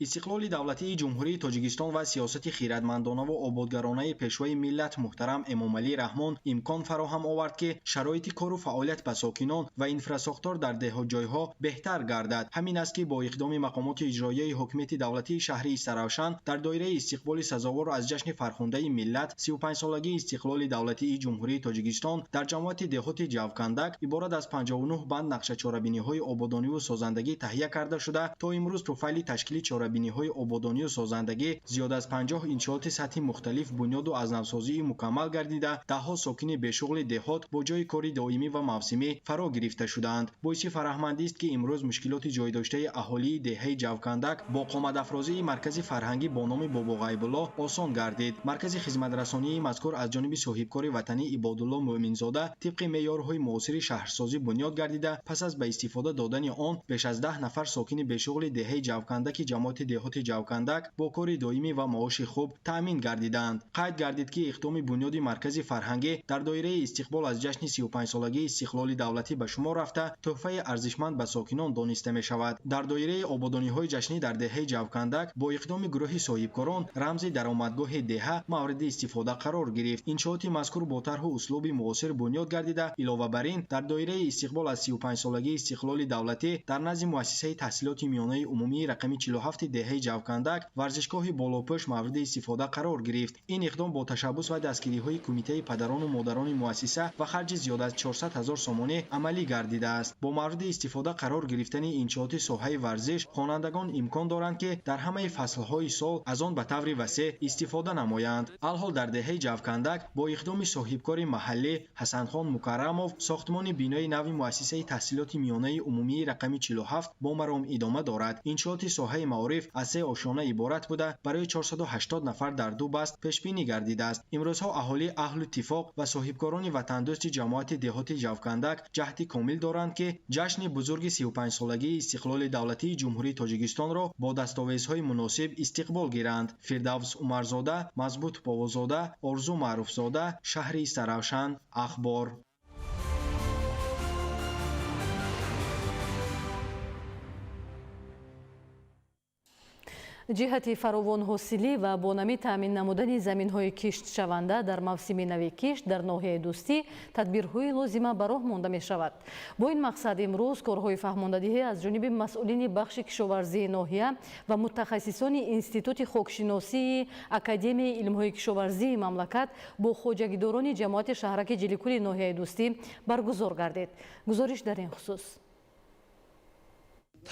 Истиқлоли давлатии Ҷумҳурии Тоҷикистон ва сиёсати хиратмандонаву ободгаронаи Пешвои миллат муҳтарам Эмомалӣ Раҳмон имкон фароҳам овард, ки шароити кору фаъолият ба сокинон ва инфрасохтор дар деҳотҷойҳо беҳтар гардад. Ҳамин аст, ки бо иқдоми мақомоти иҷроияи ҳокимияти давлатии шаҳри Истаравшан дар доираи истиқболи сазовор аз ҷашни фархундаи миллат 35-солагии истиқлоли давлатии Ҷумҳурии Тоҷикистон дар ҷамоати деҳоти Ҷавкандак иборат аз 59 банд нақша чорабиниҳои ободониву созандагӣ таҳия карда шуда, то имрӯз туфайли ташкили чорабиниҳои ободонию созандагӣ зиёд аз 50 иншооти сатҳи мухталиф бунёду аз навсозии мукаммал гардида, даҳҳо сокини бешуғли деҳот бо ҷойи кори доимӣ ва мавсимӣ фаро гирифта шудаанд. Боиси фараҳмандист, ки имрӯз мушкилоти ҷойдоштаи аҳолии деҳаи Ҷавкандак бо қомадафрозии маркази фарҳангӣ бо номи Бобоғайбулло осон гардид. Маркази хизматрасонии мазкур аз ҷониби соҳибкори ватанӣ Ибодулло Мӯъминзода тибқи меъёрҳои муосири шаҳрсозӣ бунёд гардида, пас аз ба истифода додани он беш аз 10 нафар сокини бешуғли деҳаи Ҷавкандаки ҷамоати деҳоти Ҷавкандак бо кори доимӣ ва маоши хуб таъмин гардиданд. Қайд гардид, ки иқдоми бунёди маркази фарҳангӣ дар доираи истиқбол аз ҷашни 35-солагии истиқлоли давлатӣ ба шумор рафта, тӯҳфаи арзишманд ба сокинон дониста мешавад. Дар доираи ободониҳои ҷашнӣ дар деҳаи Ҷавкандак бо иқдоми гурӯҳи соҳибкорон рамзи даромадгоҳи деҳа мавриди истифода қарор гирифт. Иншооти мазкур бо тарҳу услуби муосир бунёд гардида, илова бар ин дар доираи истиқбол аз 35-солагии истиқлоли давлатӣ дар назди муассисаи таҳсилоти миёнаи умумии рақами 47 деҳаи Ҷавкандак варзишгоҳи болопӯш мавриди истифода қарор гирифт. Ин иқдом бо ташаббус ва дастгириҳои кумитаи падарону модарони муассиса ва харҷи зиёд аз 400 000 сомонӣ амалӣ гардидааст. Бо мавриди истифода қарор гирифтани иншооти соҳаи варзиш хонандагон имкон доранд, ки дар ҳамаи фаслҳои сол аз он ба таври васеъ истифода намоянд. Алҳол дар деҳаи Ҷавкандак бо иқдоми соҳибкори маҳаллӣ Ҳасанхон Мукаррамов сохтмони бинои нави муассисаи таҳсилоти миёнаи умумии рақами 47 бо маром идома дорад. Иншооти соҳаи маориф маориф аз 3 ошёна иборат буда, барои 480 нафар дар 2 баст пешбинӣ гардидааст. Имрӯзҳо аҳолӣ, аҳлу иттифоқ ва соҳибкорони ватандӯсти ҷамоати деҳоти Ҷавкандак ҷаҳди комил доранд, ки ҷашни бузурги 35-солагии истиқлоли давлатии Ҷумҳурии Тоҷикистонро бо дастовезҳои муносиб истиқбол гиранд. Фирдавс Умарзода, Мазбут Бовозода, Орзу Маъруфзода, шаҳри Истаравшан, Ахбор. Ҷиҳати фаровонҳосилӣ ва бо намӣ таъмин намудани заминҳои киштшаванда дар мавсими нави кишт дар ноҳияи Дӯстӣ тадбирҳои лозима ба роҳ монда мешавад. Бо ин мақсад имрӯз корҳои фаҳмондадиҳӣ аз ҷониби масъулини бахши кишоварзии ноҳия ва мутахассисони Институти хокшиносии Академияи илмҳои кишоварзии мамлакат бо хоҷагидорони ҷамоати шаҳраки Ҷиликули ноҳияи Дӯстӣ баргузор гардид. Гузориш дар ин хусус.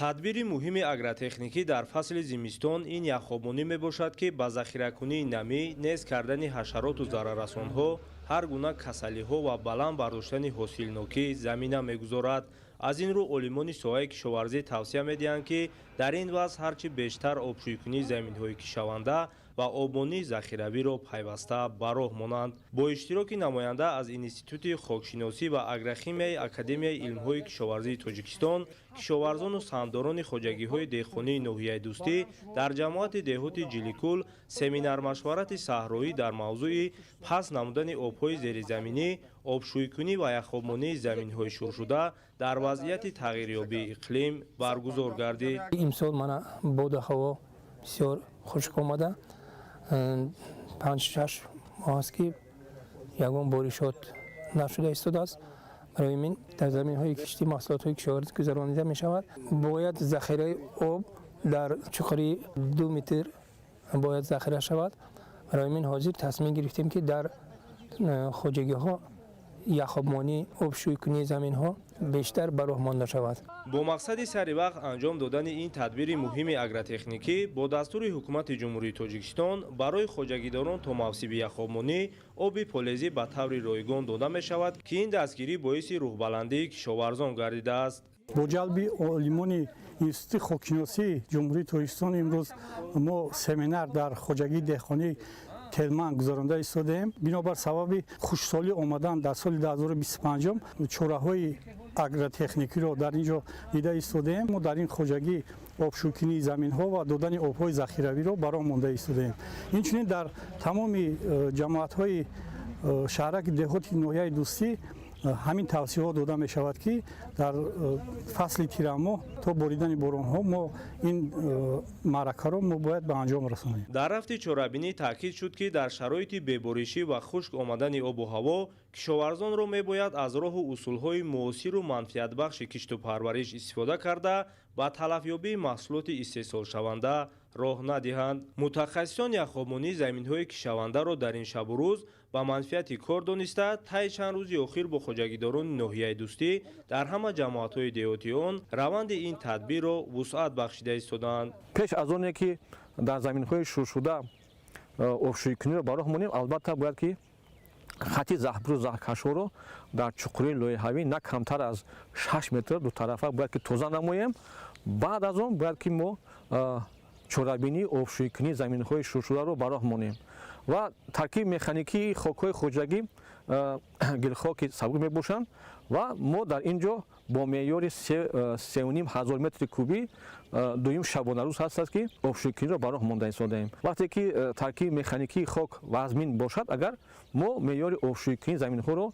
Тадбири муҳими агротехникӣ дар фасли зимистон ин яхобонӣ мебошад, ки ба захиракунии намӣ, нез кардани ҳашароту зараррасонҳо, ҳар гуна касалиҳо ва баланд бардоштани ҳосилнокӣ замина мегузорад. Аз ин рӯ олимони соҳаи кишоварзӣ тавсия медиҳанд, ки дар ин вазъ ҳарчи бештар обшӯйкунии заминҳои кишаванда ва обмонии захиравиро пайваста ба роҳ монанд. Бо иштироки намоянда аз Институти хокшиносӣ ва агрохимияи Академияи илмҳои кишоварзии Тоҷикистон, кишоварзону саҳмдорони хоҷагиҳои деҳқонии ноҳияи Дӯстӣ дар ҷамоати деҳоти Ҷиликул семинар-машварати саҳроӣ дар мавзӯи паст намудани обҳои зеризаминӣ, обшӯйкунӣ ва яхобмонии заминҳои шуршуда дар вазъияти тағйирёбии иқлим баргузор гардид. Имсол мана боду ҳаво бисёр хушк омада, 5-6 моҳ аст, ки ягон боришот нашуда истодааст. Барои ин дар заминҳои киштӣ маҳсулотҳои кишоварзӣ гузаронида мешавад. Бояд захираи об дар чуқурии 2 метр бояд захира шавад. Барои ин ҳозир тасмим гирифтем, ки дар хоҷагиҳо яхобмонӣ, обшӯйкунии заминҳо бештар ба роҳ монда шавад. Бо мақсади сари вақт анҷом додани ин тадбири муҳими агротехникӣ бо дастури Ҳукумати Ҷумҳурии Тоҷикистон барои хоҷагидорон то мавсими яхобмонӣ оби полезӣ ба таври ройгон дода мешавад, ки ин дастгирӣ боиси рӯҳбаландии кишоварзон гардидааст. Бо ҷалби олимони Институти хокшиносии Ҷумҳурии Тоҷикистон имрӯз мо семинар дар хоҷагии деҳқонии Телман гузаронда истодаем. Бинобар сабаби хушсолӣ омадан дар соли 2025 чораҳои агротехникиро дар ин ҷо дида истодаем. Мо дар ин хоҷагӣ обшӯкунии заминҳо ва додани обҳои захиравиро ба роҳ монда истодаем. Инчунин дар тамоми ҷамоатҳои шаҳраки деҳоти ноҳияи Дӯстӣ ҳамин тавсияҳо дода мешавад, ки дар фасли тирамоҳ то боридани боронҳо мо ин маъракаро мо бояд ба анҷом расонем. Дар рафти чорабинӣ таъкид шуд, ки дар шароити беборишӣ ва хушк омадани обу ҳаво кишоварзонро мебояд аз роҳу усулҳои муосиру манфиатбахши кишту парвариш истифода карда, ба талафёбии маҳсулоти истеҳсолшаванда роҳ надиҳанд. Мутахассисон яхобмонии заминҳои кишавандаро дар ин шабу рӯз ба манфиати кор дониста, таи чанд рӯзи охир бо хоҷагидорони ноҳияи Дӯстӣ дар ҳама ҷамоатҳои деҳоти он раванди ин тадбирро вусъат бахшида истодаанд. Пеш аз оне ки дар заминҳои шуршуда обшӯйкуниро ба роҳ монем, албатта бояд ки хати заҳбуру заҳкашҳоро дар чуқурии лоиҳавӣ на камтар аз 6 метр дутарафа бояд ки тоза намоем. Баъд аз он бояд ки мо чорабинии обшӯйкунии заминҳои шуршударо ба роҳ монем ва таркиби механикии хокҳои хоҷагӣ гилхоки сабук мебошанд ва мо дар ин ҷо бо меъёри 3,5 ҳазор метри кубӣ дуюм шабонарӯз ҳаст, ки обшӯйкуниро ба роҳ монда истодаем. Вақте ки таркиби механикии хок вазмин бошад, агар мо меъёри обшӯйкунии заминҳоро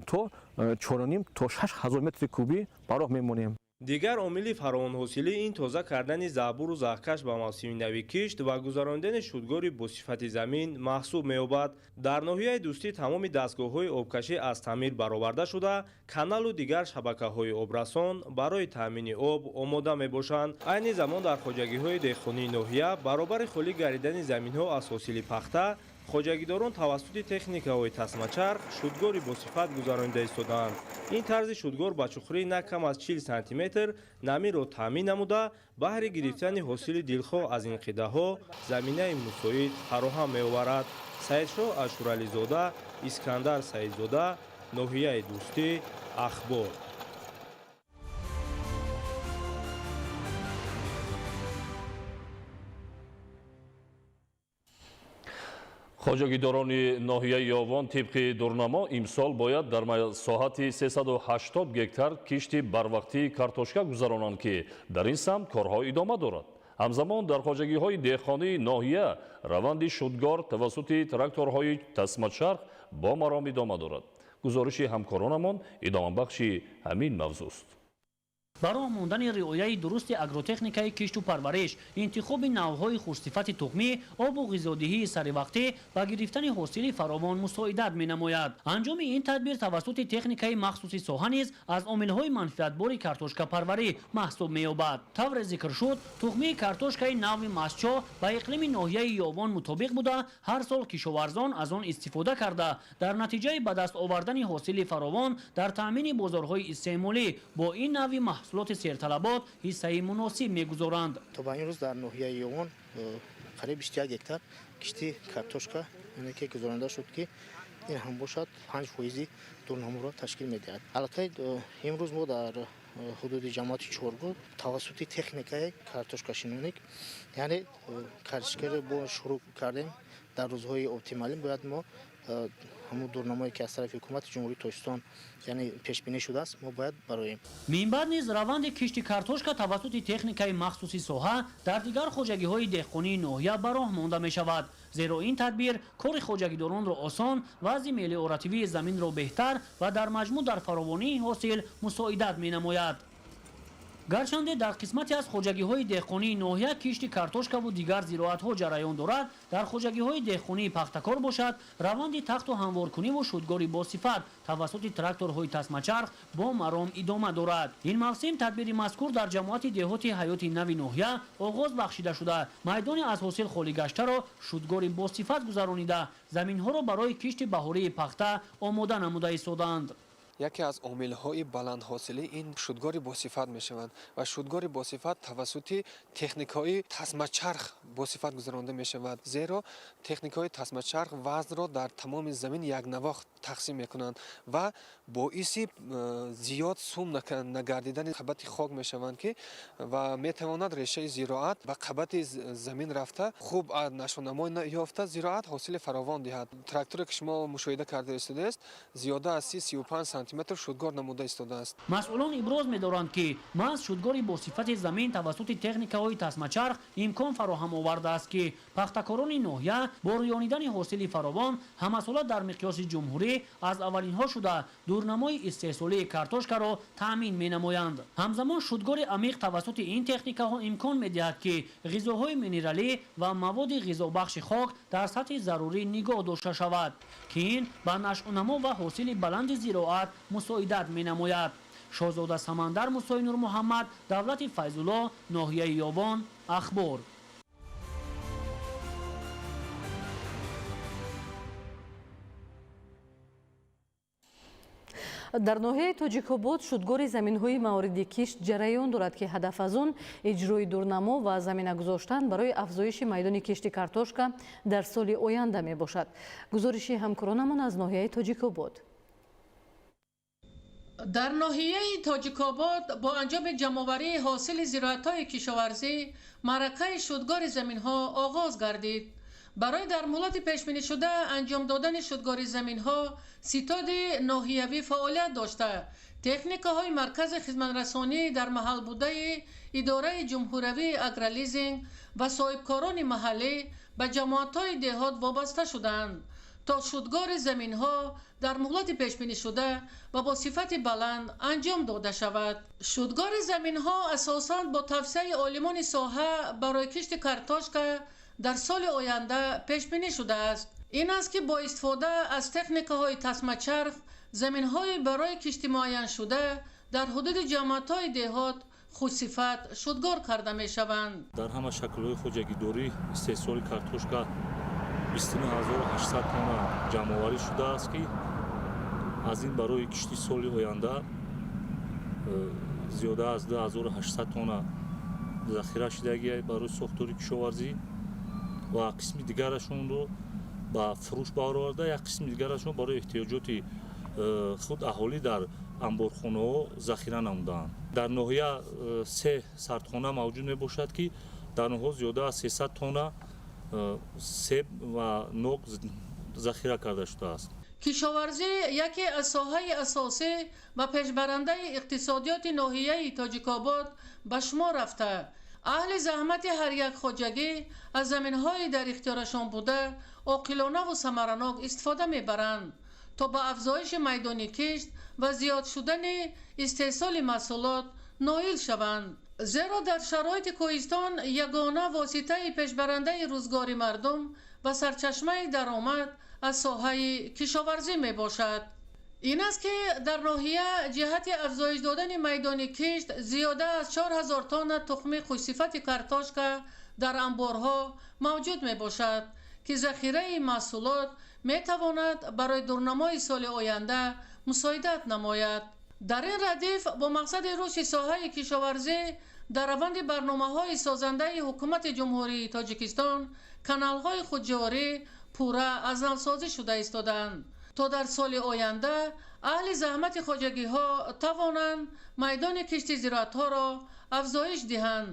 то 4,5 то 6 ҳазор метри кубӣ ба роҳ мемонем. Дигар омили фаровонҳосилӣ ин тоза кардани заҳбуру заҳкаш ба мавсими нави кишт ва гузарондани шудгори босифати замин маҳсуб меёбад. Дар ноҳияи Дӯстӣ тамоми дастгоҳҳои обкашӣ аз таъмир бароварда шуда, каналу дигар шабакаҳои обрасон барои таъмини об омода мебошанд. Айни замон дар хоҷагиҳои деҳқонии ноҳия баробари холӣ гардидани заминҳо аз ҳосили пахта, хоҷагидорон тавассути техникаҳои тасмачарх шудгори босифат гузаронида истодаанд. Ин тарзи шудгор ба чуқурии на кам аз 40 сантиметр намиро таъмин намуда, баҳри гирифтани ҳосили дилхоҳ аз ин қидаҳо заминаи мусоид фароҳам меоварад. Саидшоҳ Ашурализода, Искандар Саидзода, ноҳияи Дӯстӣ, Ахбор. Хоҷагидорони ноҳияи Ёвон тибқи дурнамо имсол бояд дар масоҳати 380 гектар кишти барвақтии картошка гузаронанд, ки дар ин самт корҳо идома дорад. Ҳамзамон дар хоҷагиҳои деҳқонии ноҳия раванди шудгор тавассути тракторҳои тасмачарх бо маром идома дорад. Гузориши ҳамкоронамон идомабахши ҳамин мавзӯст. Бароҳ мондани риояи дурусти агротехникаи кишту парвариш, интихоби навъҳои хушсифати тухмӣ, обу ғизодиҳии саривақтӣ ба гирифтани ҳосили фаровон мусоидат менамояд. Анҷоми ин тадбир тавассути техникаи махсуси соҳа низ аз омилҳои манфиатбори картошкапарварӣ маҳсуб меёбад. Тавре зикр шуд, тухмии картошкаи навъи Масчо ба иқлими ноҳияи Ёвон мутобиқ буда, ҳар сол кишоварзон аз он истифода карда, дар натиҷаи ба даст овардани ҳосили фаровон дар таъмини бозорҳои истеъмолӣ бо ин навъи маҳсулоти серталабот ҳиссаи муносиб мегузоранд. То ба ин рӯз дар ноҳияи Ёвон қариб 21 гектар кишти картошка ки гузаронда шуд, ки ин ҳам бошад 5% дурнаморо ташкил медиҳад. Аллакай имрӯз мо дар ҳудуди ҷамоати Чоргул тавассути техникаи картошкашиноник, яъне картошкаро бо шурӯъ кардем. Дар рӯзҳои оптималӣ бояд мо ҳамун дурнамое ки аз тарафи ҳукумати Ҷумҳурии Тоҷикистон, яъне пешбинӣ шудааст, мо бояд бароем. Минбаъд низ раванди кишти картошка тавассути техникаи махсуси соҳа дар дигар хоҷагиҳои деҳқонии ноҳия ба роҳ монда мешавад, зеро ин тадбир кори хоҷагидоронро осон, вазъи мелиоративии заминро беҳтар ва дар маҷмӯъ дар фаровонии ҳосил мусоидат менамояд. Гарчанде дар қисмате аз хоҷагиҳои деҳқонии ноҳия кишти картошкаву дигар зироатҳо ҷараён дорад, дар хоҷагиҳои деҳқонии пахтакор бошад, раванди тахту ҳамворкуниву шудгори босифат тавассути тракторҳои тасмачарх бо маром идома дорад. Ин мавсим тадбири мазкур дар ҷамоати деҳоти Ҳаёти Нави ноҳия оғоз бахшида шуда, майдони аз ҳосил холӣ гаштаро шудгори босифат гузаронида, заминҳоро барои кишти баҳории пахта омода намуда истодаанд. Яке аз омилҳои баландҳосилӣ ин шудгори босифат мешаванд ва шудгори босифат тавассути техникаҳои тасмачарх босифат гузаронда мешавад, зеро техникаҳои тасмачарх вазнро дар тамоми замин якнавохт тақсим мекунанд ва боиси зиёд сум нагардидани қабати хок мешаванд, ки ва метавонад решаи зироат ба қабати замин рафта, хуб нашъунамо ёфта, зироат ҳосили фаровон диҳад. Тракторе ки шумо мушоҳида карда истодаест, зиёда аз 35 сантиметр шудгор намуда истодааст. Масъулон иброз медоранд, ки маҳз шудгори босифати замин тавассути техникаҳои тасмачарх имкон фароҳам овардааст, ки пахтакорони ноҳия бо рӯёнидани ҳосили фаровон ҳамасола дар миқёси ҷумҳурӣ аз аввалинҳо шуда дурнамои истеҳсолии картошкаро таъмин менамоянд. Ҳамзамон шудгори амиқ тавассути ин техникаҳо имкон медиҳад, ки ғизоҳои минералӣ ва маводи ғизобахши хок дар сатҳи зарурӣ нигоҳ дошта шавад, ки ин ба нашъунамо ва ҳосили баланди зироат мусоидат менамояд. Шоҳзода Самандар, Мусои Нурмуҳаммад, Давлати Файзулло, ноҳияи Ёвон, Ахбор. Дар ноҳияи Тоҷикобод шудгори заминҳои мавриди кишт ҷараён дорад, ки ҳадаф аз он иҷрои дурнамо ва замина гузоштан барои афзоиши майдони кишти картошка дар соли оянда мебошад. Гузориши ҳамкоронамон аз ноҳияи Тоҷикобод. Дар ноҳияи Тоҷикобод бо анҷоми ҷамъоварии ҳосили зироатҳои кишоварзӣ маъракаи шудгори заминҳо оғоз гардид. Барои дар муҳлати пешбинишуда анҷом додани шудгори заминҳо ситоди ноҳиявӣ фаъолият дошта, техникаҳои маркази хизматрасонӣ дар маҳал будаи идораи ҷумҳуриявии агролизинг ва соҳибкорони маҳаллӣ ба ҷамоатҳои деҳот вобаста шуданд, то шудгори заминҳо дар муҳлати пешбинишуда ва бо сифати баланд анҷом дода шавад. Шудгори заминҳо асосан бо тавсияи олимони соҳа барои кишти картошка дар соли оянда пешбинӣ шудааст. Ин аст, ки бо истифода аз техникаҳои тасмачарх заминҳои барои кишти муайяншуда дар ҳудуди ҷамоатҳои деҳот хушсифат шудгор карда мешаванд. Дар ҳама шаклҳои хоҷагидорӣ истеҳсоли картошка 29800 тонна ҷамъоварӣ шудааст, ки аз ин барои кишти соли оянда зиёда аз 2800 тонна захира шудагӣ барои сохтори кишоварзӣ ва қисми дигарашонро ба фурӯш бароварда, як қисми дигарашон барои эҳтиёҷоти худ аҳолӣ дар анборхонаҳо захира намудаанд. Дар ноҳия 3 сардхона мавҷуд мебошад, ки дар онҳо зиёда аз 300 тонна Себ ва нок захира карда шудааст. Кишоварзӣ яке аз соҳаи асосӣ ва пешбарандаи иқтисодиёти ноҳияи Тоҷикобод ба шумор рафта, аҳли заҳмати ҳар як хоҷагӣ аз заминҳои дар ихтиёрашон буда оқилонаву самаранок истифода мебаранд, то ба афзоиши майдони кишт ва зиёд шудани истеҳсоли маҳсулот ноил шаванд. Зеро дар шароити кӯҳистон ягона воситаи пешбарандаи рӯзгори мардум ва сарчашмаи даромад аз соҳаи кишоварзӣ мебошад. Ин аст, ки дар ноҳия ҷиҳати афзоиш додани майдони кишт зиёда аз 4000 тонна тухми хушсифати картошка дар анборҳо мавҷуд мебошад, ки захираи маҳсулот метавонад барои дурнамои соли оянда мусоидат намояд. Дар ин радиф бо мақсади рушди соҳаи кишоварзӣ дар раванди барномаҳои созандаи Ҳукумати Ҷумҳурии Тоҷикистон каналҳои худҷорӣ пурра аз навсозӣ шуда истодаанд, то дар соли оянда аҳли заҳмати хоҷагиҳо тавонанд майдони кишти зироатҳоро афзоиш диҳанд,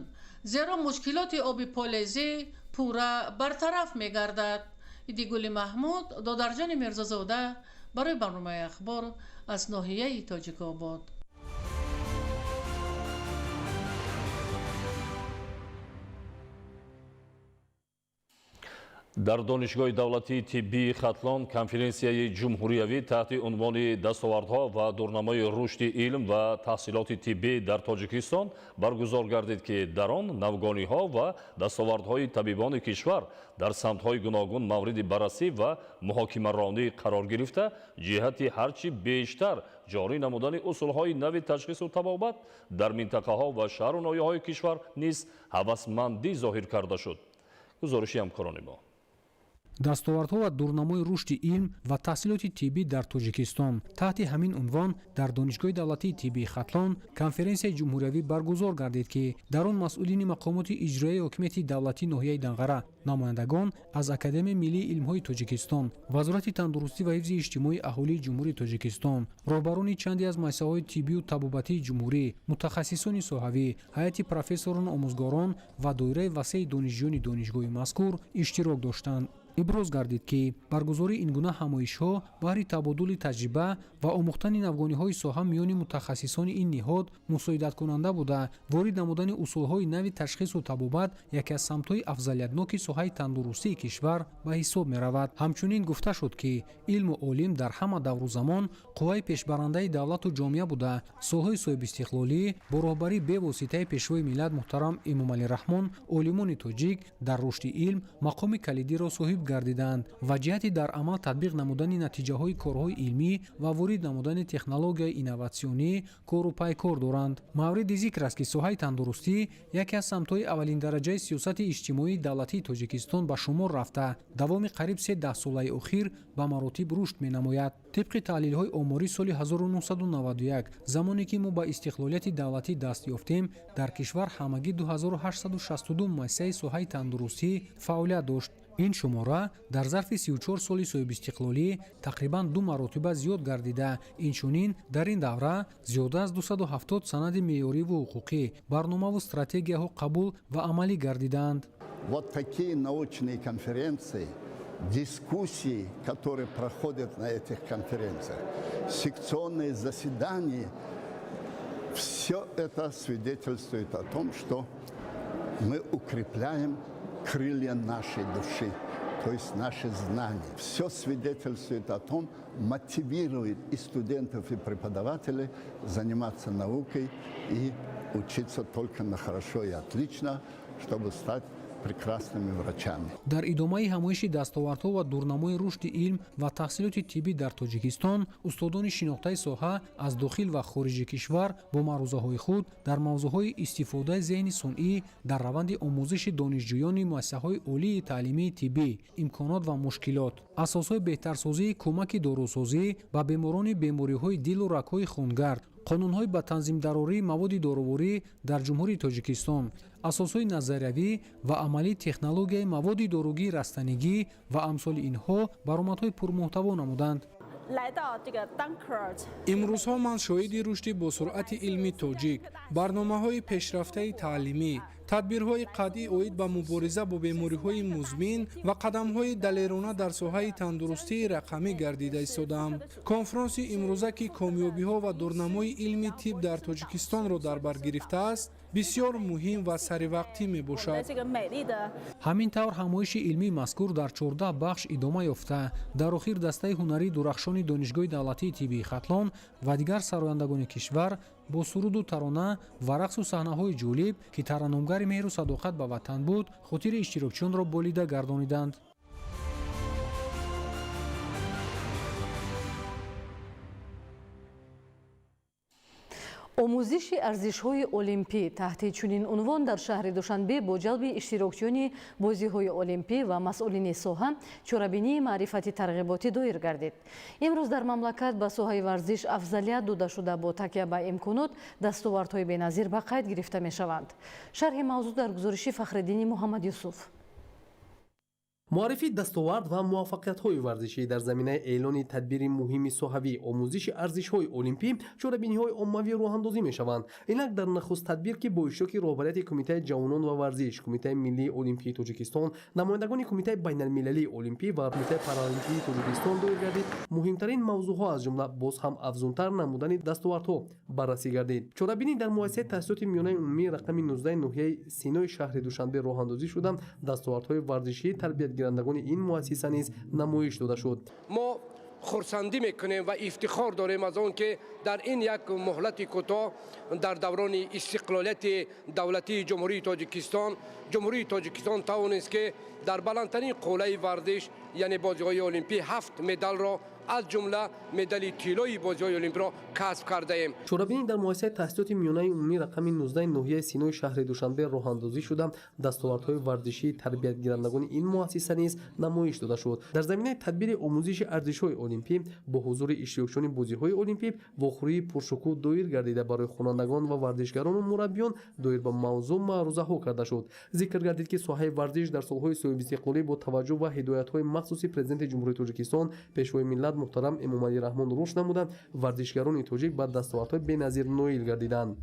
зеро мушкилоти оби полезӣ пурра бартараф мегардад. Идигули Маҳмуд, Додарҷони Мирзозода барои барномаи «Ахбор» аз ноҳияи Тоҷикобод. Дар Донишгоҳи давлатии тиббии Хатлон конференсияи ҷумҳуриявӣ таҳти унвони «Дастовардҳо ва дурнамои рушди илм ва таҳсилоти тиббӣ дар Тоҷикистон» баргузор гардид, ки дар он навгониҳо ва дастовардҳои табибони кишвар дар самтҳои гуногун мавриди баррасӣ ва муҳокимаронӣ қарор гирифта, ҷиҳати ҳарчи бештар ҷорӣ намудани усулҳои нави ташхису табобат дар минтақаҳо ва шаҳру ноҳияҳои кишвар низ ҳавасмандӣ зоҳир карда шуд. Гузориши ҳамкорони мо. «Дастовардҳо ва дурнамои рушди илм ва таҳсилоти тиббӣ дар Тоҷикистон» таҳти ҳамин унвон дар Донишгоҳи давлатии тиббии Хатлон конференсияи ҷумҳуриявӣ баргузор гардид, ки дар он масъулини мақомоти иҷроияи ҳокимияти давлатии ноҳияи Данғара, намояндагон аз Академияи миллии илмҳои Тоҷикистон, Вазорати тандурустӣ ва ҳифзи иҷтимоии аҳолии Ҷумҳурии Тоҷикистон, роҳбарони чанде аз муассисаҳои тиббию табобатии ҷумҳурӣ, мутахассисони соҳавӣ, ҳайати профессорону омӯзгорон ва доираи васеи донишҷӯёни донишгоҳи мазкур иштирок доштанд. Иброз гардид, ки баргузории ин гуна ҳамоишҳо баҳри табодули таҷриба ва омӯхтани навгониҳои соҳа миёни мутахассисони ин ниҳод мусоидаткунанда буда, ворид намудани усулҳои нави ташхису табобат яке аз самтҳои афзалиятноки соҳаи тандурустии кишвар ба ҳисоб меравад. Ҳамчунин гуфта шуд, ки илму олим дар ҳама давру замон қувваи пешбарандаи давлату ҷомеа буда, солҳои соҳибистиқлолӣ бо роҳбарии бевоситаи Пешвои миллат муҳтарам Эмомалӣ Раҳмон олимони тоҷик дар рушди илм мақоми калидиро соҳиб гардиданд ва ҷиҳати дар амал татбиқ намудани натиҷаҳои корҳои илмӣ ва ворид намудани технологияи инноватсионӣ кору пайкор доранд. Мавриди зикр аст, ки соҳаи тандурустӣ яке аз самтҳои аввалиндараҷаи сиёсати иҷтимоии давлатии Тоҷикистон ба шумор рафта, давоми қариб се даҳсолаи охир ба маротиб рушд менамояд. Тибқи таҳлилҳои оморӣ, соли 1991, замоне ки мо ба истиқлолияти давлатӣ даст ёфтем, дар кишвар ҳамагӣ 2862 муассисаи соҳаи тандурустӣ фаъолият дошт. Ин шумора дар зарфи 34 соли соҳибистиқлолӣ тақрибан ду маротиба зиёд гардида, инчунин дар ин давра зиёда аз 270 санади меъёриву ҳуқуқӣ, барномаву стратегияҳо қабул ва амалӣ гардидаанд. Вот такие научные конференции, дискуссии, которые проходят на этих конференциях, секционные заседания, все это свидетельствует о том, что мы укрепляем крылья нашей души, то есть наши знания. Все свидетельствует о том, мотивирует и студентов, и преподавателей заниматься наукой и учиться только на хорошо и отлично, чтобы стать прекрасными врачами. Дар идомаи ҳамоиши «Дастовардҳо ва дурнамои рушди илм ва таҳсилоти тиббӣ дар Тоҷикистон» устодони шинохтаи соҳа аз дохил ва хориҷи кишвар бо маърузаҳои худ дар мавзӯъҳои истифодаи зеҳни сунъӣ дар раванди омӯзиши донишҷӯёни муассисаҳои олии таълимии тиббӣ, имконот ва мушкилот, асосҳои беҳтарсозии кӯмаки дорусозӣ ба беморони бемориҳои дилу рагҳои хунгард, қонунҳои ба танзимдарории маводи доруворӣ дар Ҷумҳурии Тоҷикистон, асосҳои назариявӣ ва амалии технологияи маводи доругии растанигӣ ва амсоли инҳо баромадҳои пурмуҳтаво намуданд. Имрӯзҳо ман шоҳиди рушди босуръати илми тоҷик, барномаҳои пешрафтаи таълимӣ, Тадбирҳои қатъӣ оид ба мубориза бо бемориҳои музмин ва қадамҳои далерона дар соҳаи тандурустии рақамӣ гардида истодаанд. Конфронси имрӯза, ки комёбиҳо ва дурнамои илми тиб дар Тоҷикистонро дар бар гирифтааст, бисёр муҳим ва саривақтӣ мебошад. Ҳамин тавр, ҳамоиши илмии мазкур дар 14 бахш идома ёфта, дар охир дастаи ҳунарии дурахшони Донишгоҳи давлатии тиббии Хатлон ва дигар сарояндагони кишвар бо суруду тарона ва рақсу саҳнаҳои ҷолиб, ки тараннумгари меҳру садоқат ба ватан буд, хотири иштирокчиёнро болида гардониданд. Омӯзиши арзишҳои олимпӣ таҳти чунин унвон дар шаҳри Душанбе бо ҷалби иштирокчиёни бозиҳои олимпӣ ва масъулини соҳа чорабинии маърифати тарғиботӣ доир гардид. Имрӯз дар мамлакат ба соҳаи варзиш афзалият дода шуда, бо такя ба имконот дастовардҳои беназир ба қайд гирифта мешаванд. Шарҳи мавзӯъ дар гузориши Фахриддини Муҳаммадюсуф. Муаррифии дастовард ва муваффақиятҳои варзишӣ дар заминаи эълони тадбири муҳими соҳавӣ, омӯзиши арзишҳои олимпӣ, чорабиниҳои оммавӣ роҳандозӣ мешаванд. Инак, дар нахуст тадбир, ки бо иштироки роҳбарияти Кумитаи ҷавонон ва варзиш, Кумитаи миллии олимпии Тоҷикистон, намояндагони Кумитаи байналмилалии олимпӣ ва Кумитаи паралимпии Тоҷикистон доир гардид, муҳимтарин мавзӯъҳо, аз ҷумла боз ҳам афзунтар намудани дастовардҳо баррасӣ гардид. Чорабинӣ дар муассисаи таҳсилоти миёнаи умумии рақами 19 ноҳияи Синои шаҳри Душанбе роҳандозӣ шуда, дастовардҳои варзишии тарбиятгирандагони ин муассиса низ намоиш дода шуд. Мо хурсандӣ мекунем ва ифтихор дорем аз он, ки дар ин як муҳлати кӯтоҳ дар даврони истиқлолияти давлатии Ҷумҳурии Тоҷикистон тавонист, ки дар баландтарин қуллаи варзиш, яъне бозиҳои олимпӣ, 7 медалро, аз ҷумла медали тиллои бозиҳои олимпиро касб кардаем. Чорабинӣ дар муассисаи таҳсилоти миёнаи умумии рақами 19 ноҳияи Синои шаҳри Душанбе роҳандозӣ шуда, дастовардҳои варзишии тарбиятгирандагони ин муассиса низ намоиш дода шуд. Дар заминаи тадбири омӯзиши арзишҳои олимпӣ бо ҳузури иштирокчиёни бозиҳои олимпӣ вохӯрии пуршукӯҳ доир гардида, барои хонандагон ва варзишгарону мураббиён доир ба мавзӯъ маърузаҳо карда шуд. Зикр гардид, ки соҳаи варзиш дар солҳои соҳибистиқлолӣ бо таваҷҷӯҳ ва ҳидоятҳои махсуси Президенти Ҷумҳурии Тоҷикистон, Пешвои миллат муҳтарам Эмомалӣ Раҳмон рушд намуда, варзишгарони тоҷик ба дастовардҳои беназир ноил гардиданд.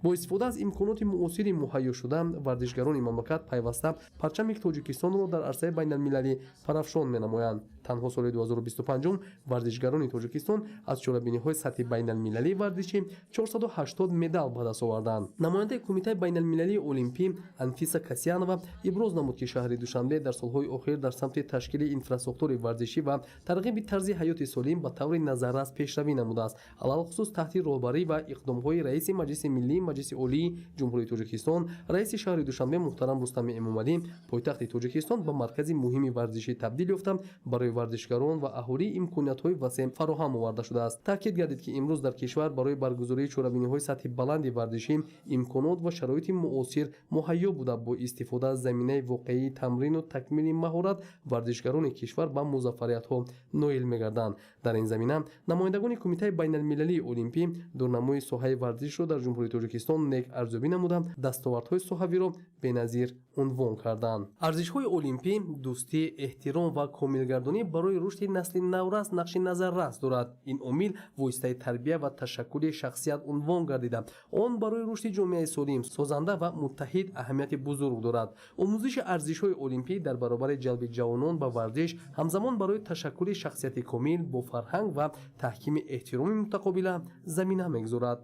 Бо истифода аз имконоти муосири муҳайё шуда, варзишгарони мамлакат пайваста парчами Тоҷикистонро дар арсаи байналмилалӣ парафшон менамоянд. Танҳо соли 2025 варзишгарони Тоҷикистон аз чорабиниҳои сатҳи байналмилалии варзишӣ 480 медал ба даст оварданд. Намояндаи Кумитаи байналмилалии олимпӣ Анфиса Касьянова иброз намуд, ки шаҳри Душанбе дар солҳои охир дар самти ташкили инфрасохтори варзишӣ ва тарғиби тарзи ҳаёти солим ба таври назаррас пешравӣ намудааст. Алалхусус таҳти роҳбарӣ ва иқдомҳои раиси Маҷлиси миллии Маҷлиси Олии Ҷумҳурии Тоҷикистон, раиси шаҳри Душанбе муҳтарам Рустами Эмомалӣ, пойтахти Тоҷикистон ба маркази муҳими варзишӣ табдил ёфта, барои варзишгарон ва аҳолӣ имкониятҳои васеъ фароҳам оварда шудааст. Таъкид гардид, ки имрӯз дар кишвар барои баргузории чорабиниҳои сатҳи баланди варзишӣ имконот ва шароити муосир муҳайё буда, бо истифода аз заминаи воқеии тамрину такмили маҳорат варзишгарони кишвар ба музаффариятҳо ноил мегарданд. Дар ин замина намояндагони Кумитаи байналмилалии олимпӣ дурнамои соҳаи варзишро дар Ҷумҳурии Тоҷикистон нек арзёбӣ намуда, дастовардҳои соҳавиро беназир унвон карданд. Арзишҳои олимпӣ дӯстӣ, эҳтиром ва комилгардонӣ барои рушди насли наврас нақши назаррас дорад. Ин омил воситаи тарбия ва ташаккули шахсият унвон гардида, он барои рушди ҷомеаи солим, созанда ва муттаҳид аҳамияти бузург дорад. Омӯзиши арзишҳои олимпӣ дар баробари ҷалби ҷавонон ба варзиш ҳамзамон барои ташаккули шахсияти комил бо фарҳанг ва таҳкими эҳтироми мутақобила замина мегузорад.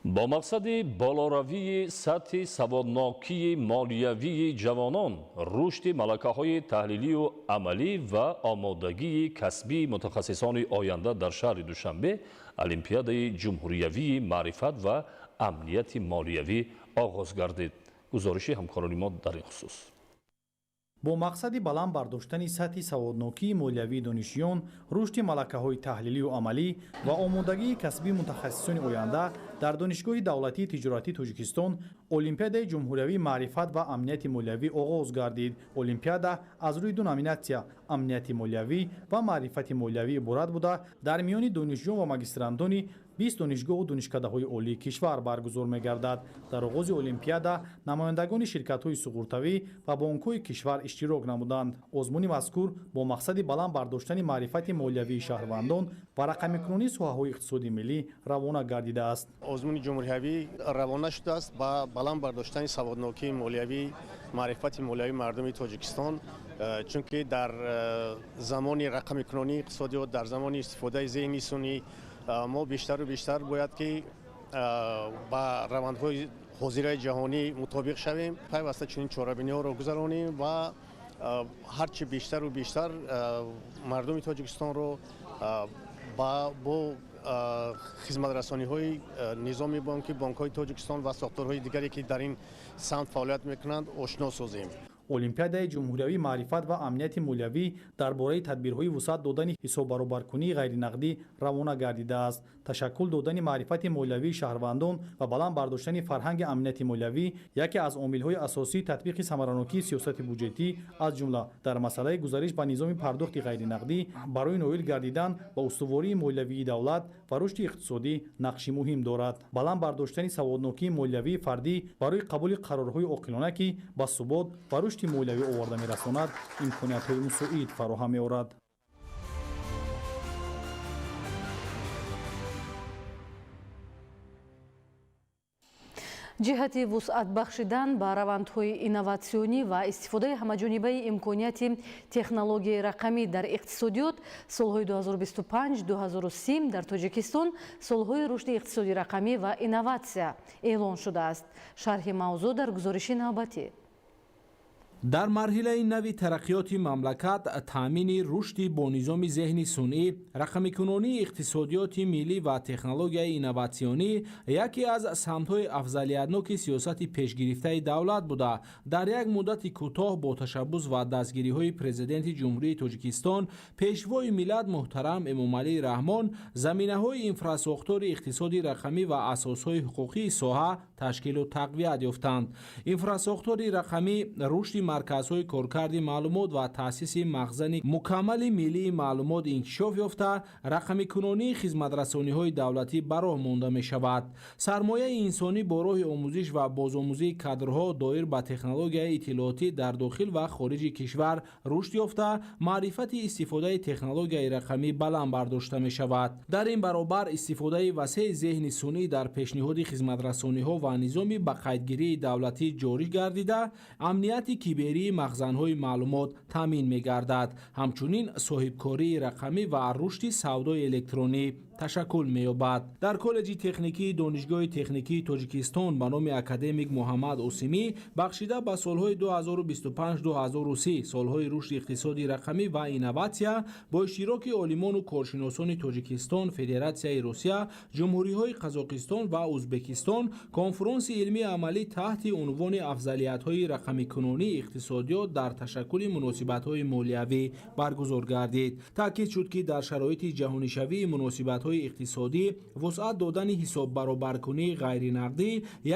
Бо мақсади болоравии сатҳи саводнокии молиявии ҷавонон, рушди малакаҳои таҳлилию амалӣ ва омодагии касбии мутахассисони оянда дар шаҳри Душанбе Олимпиадаи ҷумҳуриявии маърифат ва амнияти молиявӣ оғоз гардид. Гузориши ҳамкорони мо дар ин хусус. Бо мақсади баланд бардоштани сатҳи саводнокии молиявии донишҷӯён, рушди малакаҳои таҳлилию амалӣ ва омодагии касбии мутахассисони оянда дар Донишгоҳи давлатии тиҷоратии Тоҷикистон Олимпиадаи ҷумҳуриявии маърифат ва амнияти молиявӣ оғоз гардид. Олимпиада аз рӯи ду номинатсия амнияти молиявӣ ва маърифати молиявӣ иборат буда, дар миёни донишҷӯён ва магистрантони 20 донишгоҳу донишкадаҳои олии кишвар баргузор мегардад. Дар оғози олимпиада намояндагони ширкатҳои суғуртавӣ ва бонкҳои кишвар иштирок намуданд. Озмуни мазкур бо мақсади баланд бардоштани маърифати молиявии шаҳрвандон ва рақамикунонии соҳаҳои иқтисоди миллӣ равона гардидааст. Озмуни ҷумҳуриявӣ равона шудааст ба баланд бардоштани саводнокии молиявӣ, маърифати молиявии мардуми Тоҷикистон, чунки дар замони рақамикунонии иқтисодиёт, дар замони истифодаи зеҳни сунъӣ мо бештару бештар бояд ки ба равандҳои ҳозираи ҷаҳонӣ мутобиқ шавем, пайваста чунин чорабиниҳоро гузаронем ва ҳарчи бештару бештар мардуми Тоҷикистонро бо хизматрасониҳои низоми бонкӣ, бонкҳои Тоҷикистон ва сохторҳои дигаре, ки дар ин самт фаъолият мекунанд, ошно созем. Олимпиадаи ҷумҳуриявии маърифат ва амнияти молиявӣ дар бораи тадбирҳои вусъат додани ҳисоббаробаркунии ғайринақдӣ равона гардидааст. Ташаккул додани маърифати молиявии шаҳрвандон ва баланд бардоштани фарҳанги амнияти молиявӣ яке аз омилҳои асосии татбиқи самаранокии сиёсати буҷетӣ, аз ҷумла дар масъалаи гузариш ба низоми пардохти ғайринақдӣ барои ноил гардидан ба устувории молиявии давлат ва рушди иқтисодӣ нақши муҳим дорад. Баланд бардоштани саводнокии молиявии фардӣ барои қабули қарорҳои оқилона, ки ба субот ва рушди молиявӣ оварда мерасонад, имкониятҳои мусоид фароҳам меорад. Ҷиҳати вусъат бахшидан ба равандҳои инноватсионӣ ва истифодаи ҳамаҷонибаи имконияти технологияи рақамӣ дар иқтисодиёт солҳои 2025-2030 дар Тоҷикистон солҳои рушди иқтисоди рақамӣ ва инноватсия эълон шудааст. Шарҳи мавзӯъ дар гузориши навбатӣ. Дар марҳилаи нави тараққиёти мамлакат таъмини рушди бо низоми зеҳни сунъӣ, рақамикунонии иқтисодиёти миллӣ ва технологияи инноватсионӣ яке аз самтҳои афзалиятноки сиёсати пешгирифтаи давлат буда, дар як муддати кӯтоҳ бо ташаббус ва дастгириҳои Президенти Ҷумҳурии Тоҷикистон, Пешвои миллат муҳтарам Эмомалӣ Раҳмон заминаҳои инфрасохтори иқтисоди рақамӣ ва асосҳои ҳуқуқии соҳа ташкилу тақвият ёфтанд. Инфрасохтори рақамӣ, рушди марказҳои коркарди маълумот ва таъсиси махзани мукаммали миллии маълумот инкишоф ёфта, рақамикунонии хизматрасониҳои давлатӣ ба роҳ монда мешавад. Сармояи инсонӣ бо роҳи омӯзиш ва бозомӯзии кадрҳо доир ба технологияи иттилоотӣ дар дохил ва хориҷи кишвар рушд ёфта, маърифати истифодаи технологияи рақамӣ баланд бардошта мешавад. Дар ин баробар истифодаи васеи зеҳни сунъӣ дар пешниҳоди хизматрасониҳо ва низоми ба қайдгирии давлатӣ ҷорӣ гардида, амнияти киберии махзанҳои маълумот таъмин мегардад. Ҳамчунин соҳибкории рақамӣ ва рушди савдои электронӣ ташаккул меёбад. Дар коллеҷи техникии Донишгоҳи техникии Тоҷикистон ба номи академик Муҳаммад Осимӣ бахшида ба солҳои 2025-2030 солҳои рушди иқтисоди рақамӣ ва инноватсия бо иштироки олимону коршиносони Тоҷикистон, Федератсияи Русия, Ҷумҳуриҳои Қазоқистон ва Узбекистон конфронси илмии амалӣ таҳти унвони афзалиятҳои рақамикунонии иқтисодиёт дар ташаккули муносибатҳои молиявӣ баргузор гардид. Таъкид шуд, ки дар шароити ҷаҳонишавии муносибатҳои иқтисодӣ вусъат додани ҳисоббаробаркунии ғайринақдӣ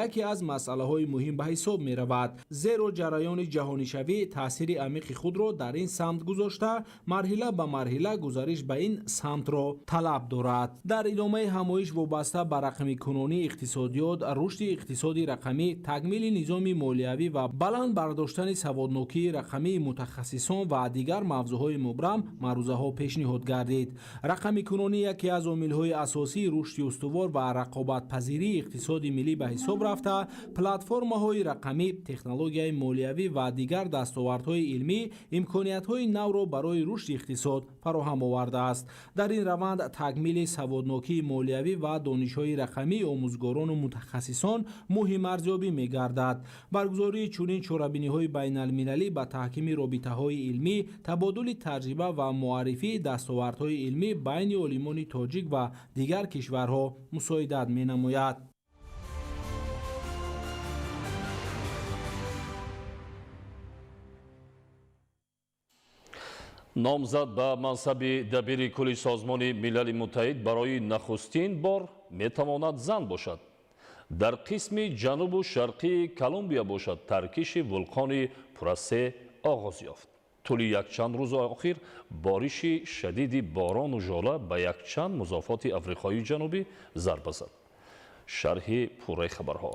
яке аз масъалаҳои муҳим ба ҳисоб меравад, зеро ҷараёни ҷаҳонишавӣ таъсири амиқи худро дар ин самт гузошта, марҳила ба марҳила гузариш ба ин самтро талаб дорад. Дар идомаи ҳамоиш вобаста ба рақамикунонии иқтисодиёт, рушди иқтисоди рақамӣ, такмили низоми молиявӣ ва баланд бардоштани саводнокии рақамии мутахассисон ва дигар мавзӯъҳои мубрам маърузаҳо пешниҳод гардид. Рақамикунонӣ яке аз омилҳои асосии рушди устувор ва рақобатпазирии иқтисоди миллӣ ба ҳисоб рафта, платформаҳои рақамӣ, технологияи молиявӣ ва дигар дастовардҳои илмӣ имкониятҳои навро барои рушди иқтисод фароҳам овардааст. Дар ин раванд такмили саводнокии молиявӣ ва донишҳои рақамии омӯзгорону мутахассисон муҳим арзёбӣ мегардад. Баргузории чунин чорабиниҳои байналмилалӣ ба таҳкими робитаҳои илмӣ, табодули таҷриба ва муаррифии дастовардҳои илмӣ байни олимони тоҷик ва дигар кишварҳо мусоидат менамояд. Номзад ба мансаби дабири кулли Созмони Милали Муттаҳид барои нахустин бор метавонад зан бошад. Дар қисми ҷанубу шарқии Колумбия бошад, таркиши вулқони Пурасе оғоз ёфт. Тӯли якчанд рӯзи охир бориши шадиди борону жола ба якчанд музофоти Африқои Ҷанубӣ зарба зад. Шарҳи пурраи хабарҳо.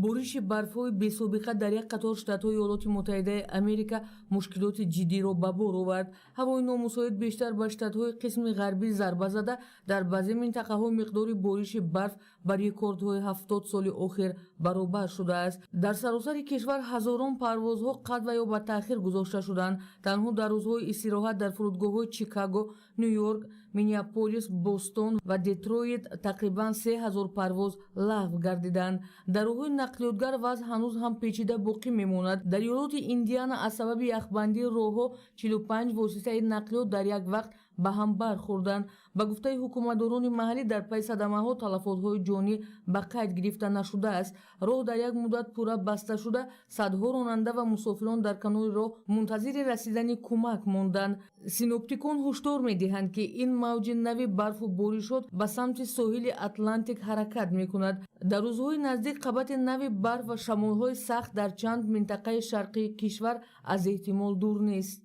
Бориши барфҳои бесобиқа дар як қатор штатҳои Иёлоти Муттаҳидаи Америка мушкилоти ҷиддиро ба бор овард. Ҳавои номусоид бештар ба штатҳои қисми ғарбӣ зарба зада, дар баъзе минтақаҳо миқдори бориши барф ба рекордҳои 70 соли охир баробар шудааст. Дар саросари кишвар ҳазорон парвозҳо қатъ ва ё ба таъхир гузошта шуданд. Танҳо дар рӯзҳои истироҳат дар фурудгоҳҳои Чикаго, Ню-Йорк, Миннеаполис, Бостон ва Детройт тақрибан 3000 парвоз лағв гардиданд. Дар роҳҳои нақлиётгар вазъ ҳанӯз ҳам печида боқӣ мемонад. Дар иёлоти Индиана аз сабаби яхбандии роҳҳо 45 воситаи нақлиёт дар як вақт ба ҳам бархӯрданд. Ба гуфтаи ҳукуматдорони маҳаллӣ, дар пайи садамаҳо талафотҳои ҷонӣ ба қайд гирифта нашудааст. Роҳ дар як муддат пурра баста шуда, садҳо ронанда ва мусофирон дар канори роҳ мунтазири расидани кӯмак монданд. Синоптикон ҳушдор медиҳанд, ки ин мавҷи нави барфу боришот ба самти соҳили Атлантик ҳаракат мекунад. Дар рӯзҳои наздик қабати нави барф ва шамолҳои сахт дар чанд минтақаи шарқии кишвар аз эҳтимол дур нест.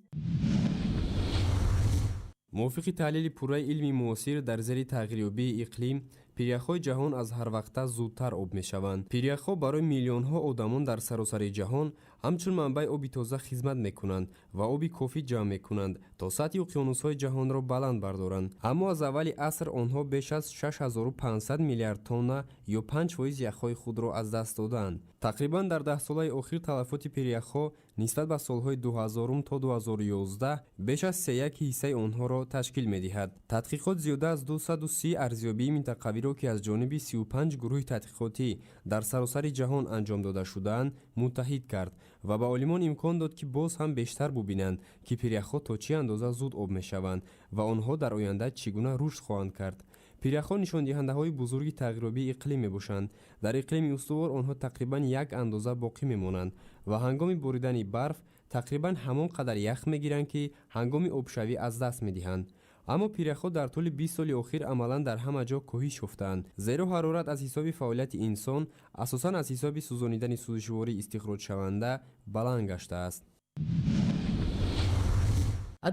Мувофиқи таҳлили пурраи илми муосир дар зери тағйирёбии иқлим, пиряхҳои ҷаҳон аз ҳарвақта зудтар об мешаванд. Пиряхҳо барои миллионҳо одамон дар саросари ҷаҳон ҳамчун манбаи оби тоза хизмат мекунанд ва оби кофӣ ҷамъ мекунанд, то сатҳи уқёнусҳои ҷаҳонро баланд бардоранд. Аммо аз аввали аср онҳо беш аз 6500 миллиард тонна ё 5% яхҳои худро аз даст додаанд. Тақрибан дар даҳсолаи охир талафоти пиряхҳо нисбат ба солҳои 2000 то 2011 беш аз сеяки ҳиссаи онҳоро ташкил медиҳад. Тадқиқот зиёда аз 230 арзёбии минтақавиро, ки аз ҷониби 35 гурӯҳи тадқиқотӣ дар саросари ҷаҳон анҷом дода шудаанд, муттаҳид кард ва ба олимон имкон дод, ки боз ҳам бештар бубинанд, ки пиряхҳо то чӣ андоза зуд об мешаванд ва онҳо дар оянда чӣ гуна рушд хоҳанд кард. Пиряхҳо нишондиҳандаҳои бузурги тағйирёбии иқлим мебошанд. Дар иқлими устувор онҳо тақрибан як андоза боқӣ мемонанд ва ҳангоми боридани барф тақрибан ҳамон қадар ях мегиранд, ки ҳангоми обшавӣ аз даст медиҳанд. Аммо пиряхҳо дар тӯли 20 соли охир амалан дар ҳама ҷо коҳиш ёфтаанд, зеро ҳарорат аз ҳисоби фаъолияти инсон, асосан аз ҳисоби сӯзонидани сӯзишвории истихроҷшаванда, баланд гаштааст.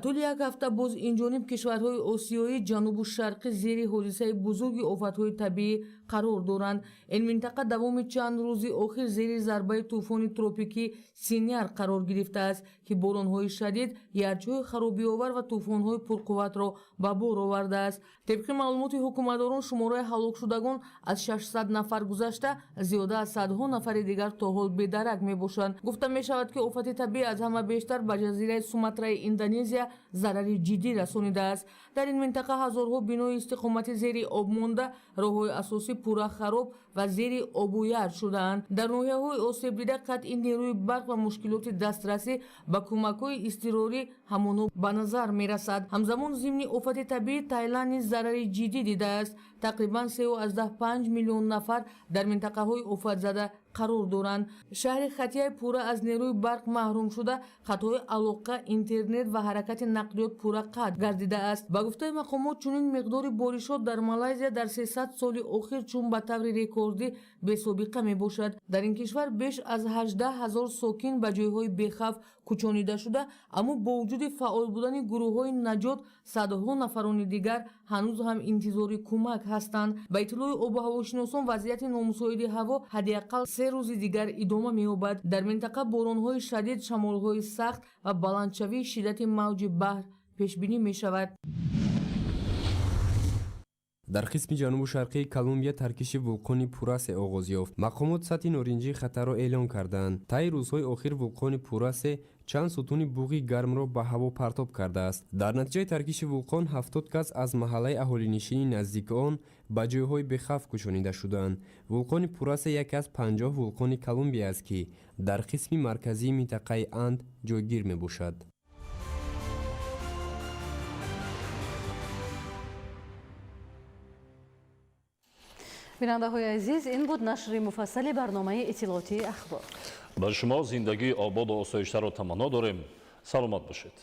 Тӯли як ҳафта боз инҷониб кишварҳои осиёии ҷанубу шарқӣ зери ҳодисаи бузурги офатҳои табиӣ қарор доранд. Ин минтақа давоми чанд рӯзи охир зери зарбаи тӯфони тропикӣ Синяр қарор гирифтааст, ки боронҳои шадид, ярчҳои харобиовар ва тӯфонҳои пурқувватро ба бор овардааст. Тибқи маълумоти ҳукуматдорон, шумораи ҳалокшудагон аз 600 нафар гузашта, зиёда аз садҳо нафари дигар то ҳол бедарак мебошанд. Гуфта мешавад, ки офати табиӣ аз ҳама бештар ба ҷазираи Суматраи Индонезия зарари ҷиддӣ расонидааст. Дар ин минтақа ҳазорҳо бинои истиқоматӣ зери об монда, роҳҳои асосӣ пурра хароб ва зери обу яр шудаанд. Дар ноҳияҳои осебдида қатъи нерӯи барқ ва мушкилоти дастрасӣ ба кӯмакҳои изтирорӣ ҳамоно ба назар мерасад. Ҳамзамон зимни офати табиӣ Тайланд низ зарари ҷиддӣ дидааст. Тақрибан 3,5 миллион нафар дар минтақаҳои офатзада қарор доранд. Шаҳри Хатияй пурра аз нерӯи барқ маҳрум шуда, хатҳои алоқа, интернет ва ҳаракати нақлиёт пурра қатъ гардидааст. Ба гуфтаи мақомот, чунин миқдори боришот дар Малайзия дар 300 соли охир чун ба таври рекордӣ бесобиқа мебошад. Дар ин кишвар беш аз 18 ҳазор сокин ба ҷойҳои бехавф кӯчонида шуда, аммо бо вуҷуди фаъол будани гурӯҳҳои наҷот, садҳо нафарони дигар ҳанӯз ҳам интизори кӯмак ҳастанд. Ба иттилои обу ҳавошиносон, вазъияти номусоиди ҳаво ҳадди ақал 3 рӯзи дигар идома меёбад. Дар минтақа боронҳои шадид, шамолҳои сахт ва баландшавии шиддати мавҷи баҳр пешбинӣ мешавад. Дар қисми ҷанубу шарқии Колумбия таркиши вулқони Пурасе оғоз ёфт. Мақомот сатҳи норинҷии хатарро эълон карданд. Таи рӯзҳои охир вулқони Пурасе чанд сутуни буғи гармро ба ҳаво партоб кардааст. Дар натиҷаи таркиши вулқон 70 кас аз маҳаллаи аҳолинишини наздики он ба ҷойҳои бехавф кӯчонида шуданд. Вулқони Пурасе яке аз 50 вулқони Колумбия аст, ки дар қисми марказии минтақаи Анд ҷойгир мебошад. Бинандаҳои азиз, ин буд нашри муфассали барномаи иттилоотии Ахбор. Ба шумо зиндагии ободу осоиштаро таманно дорем. Саломат бошед.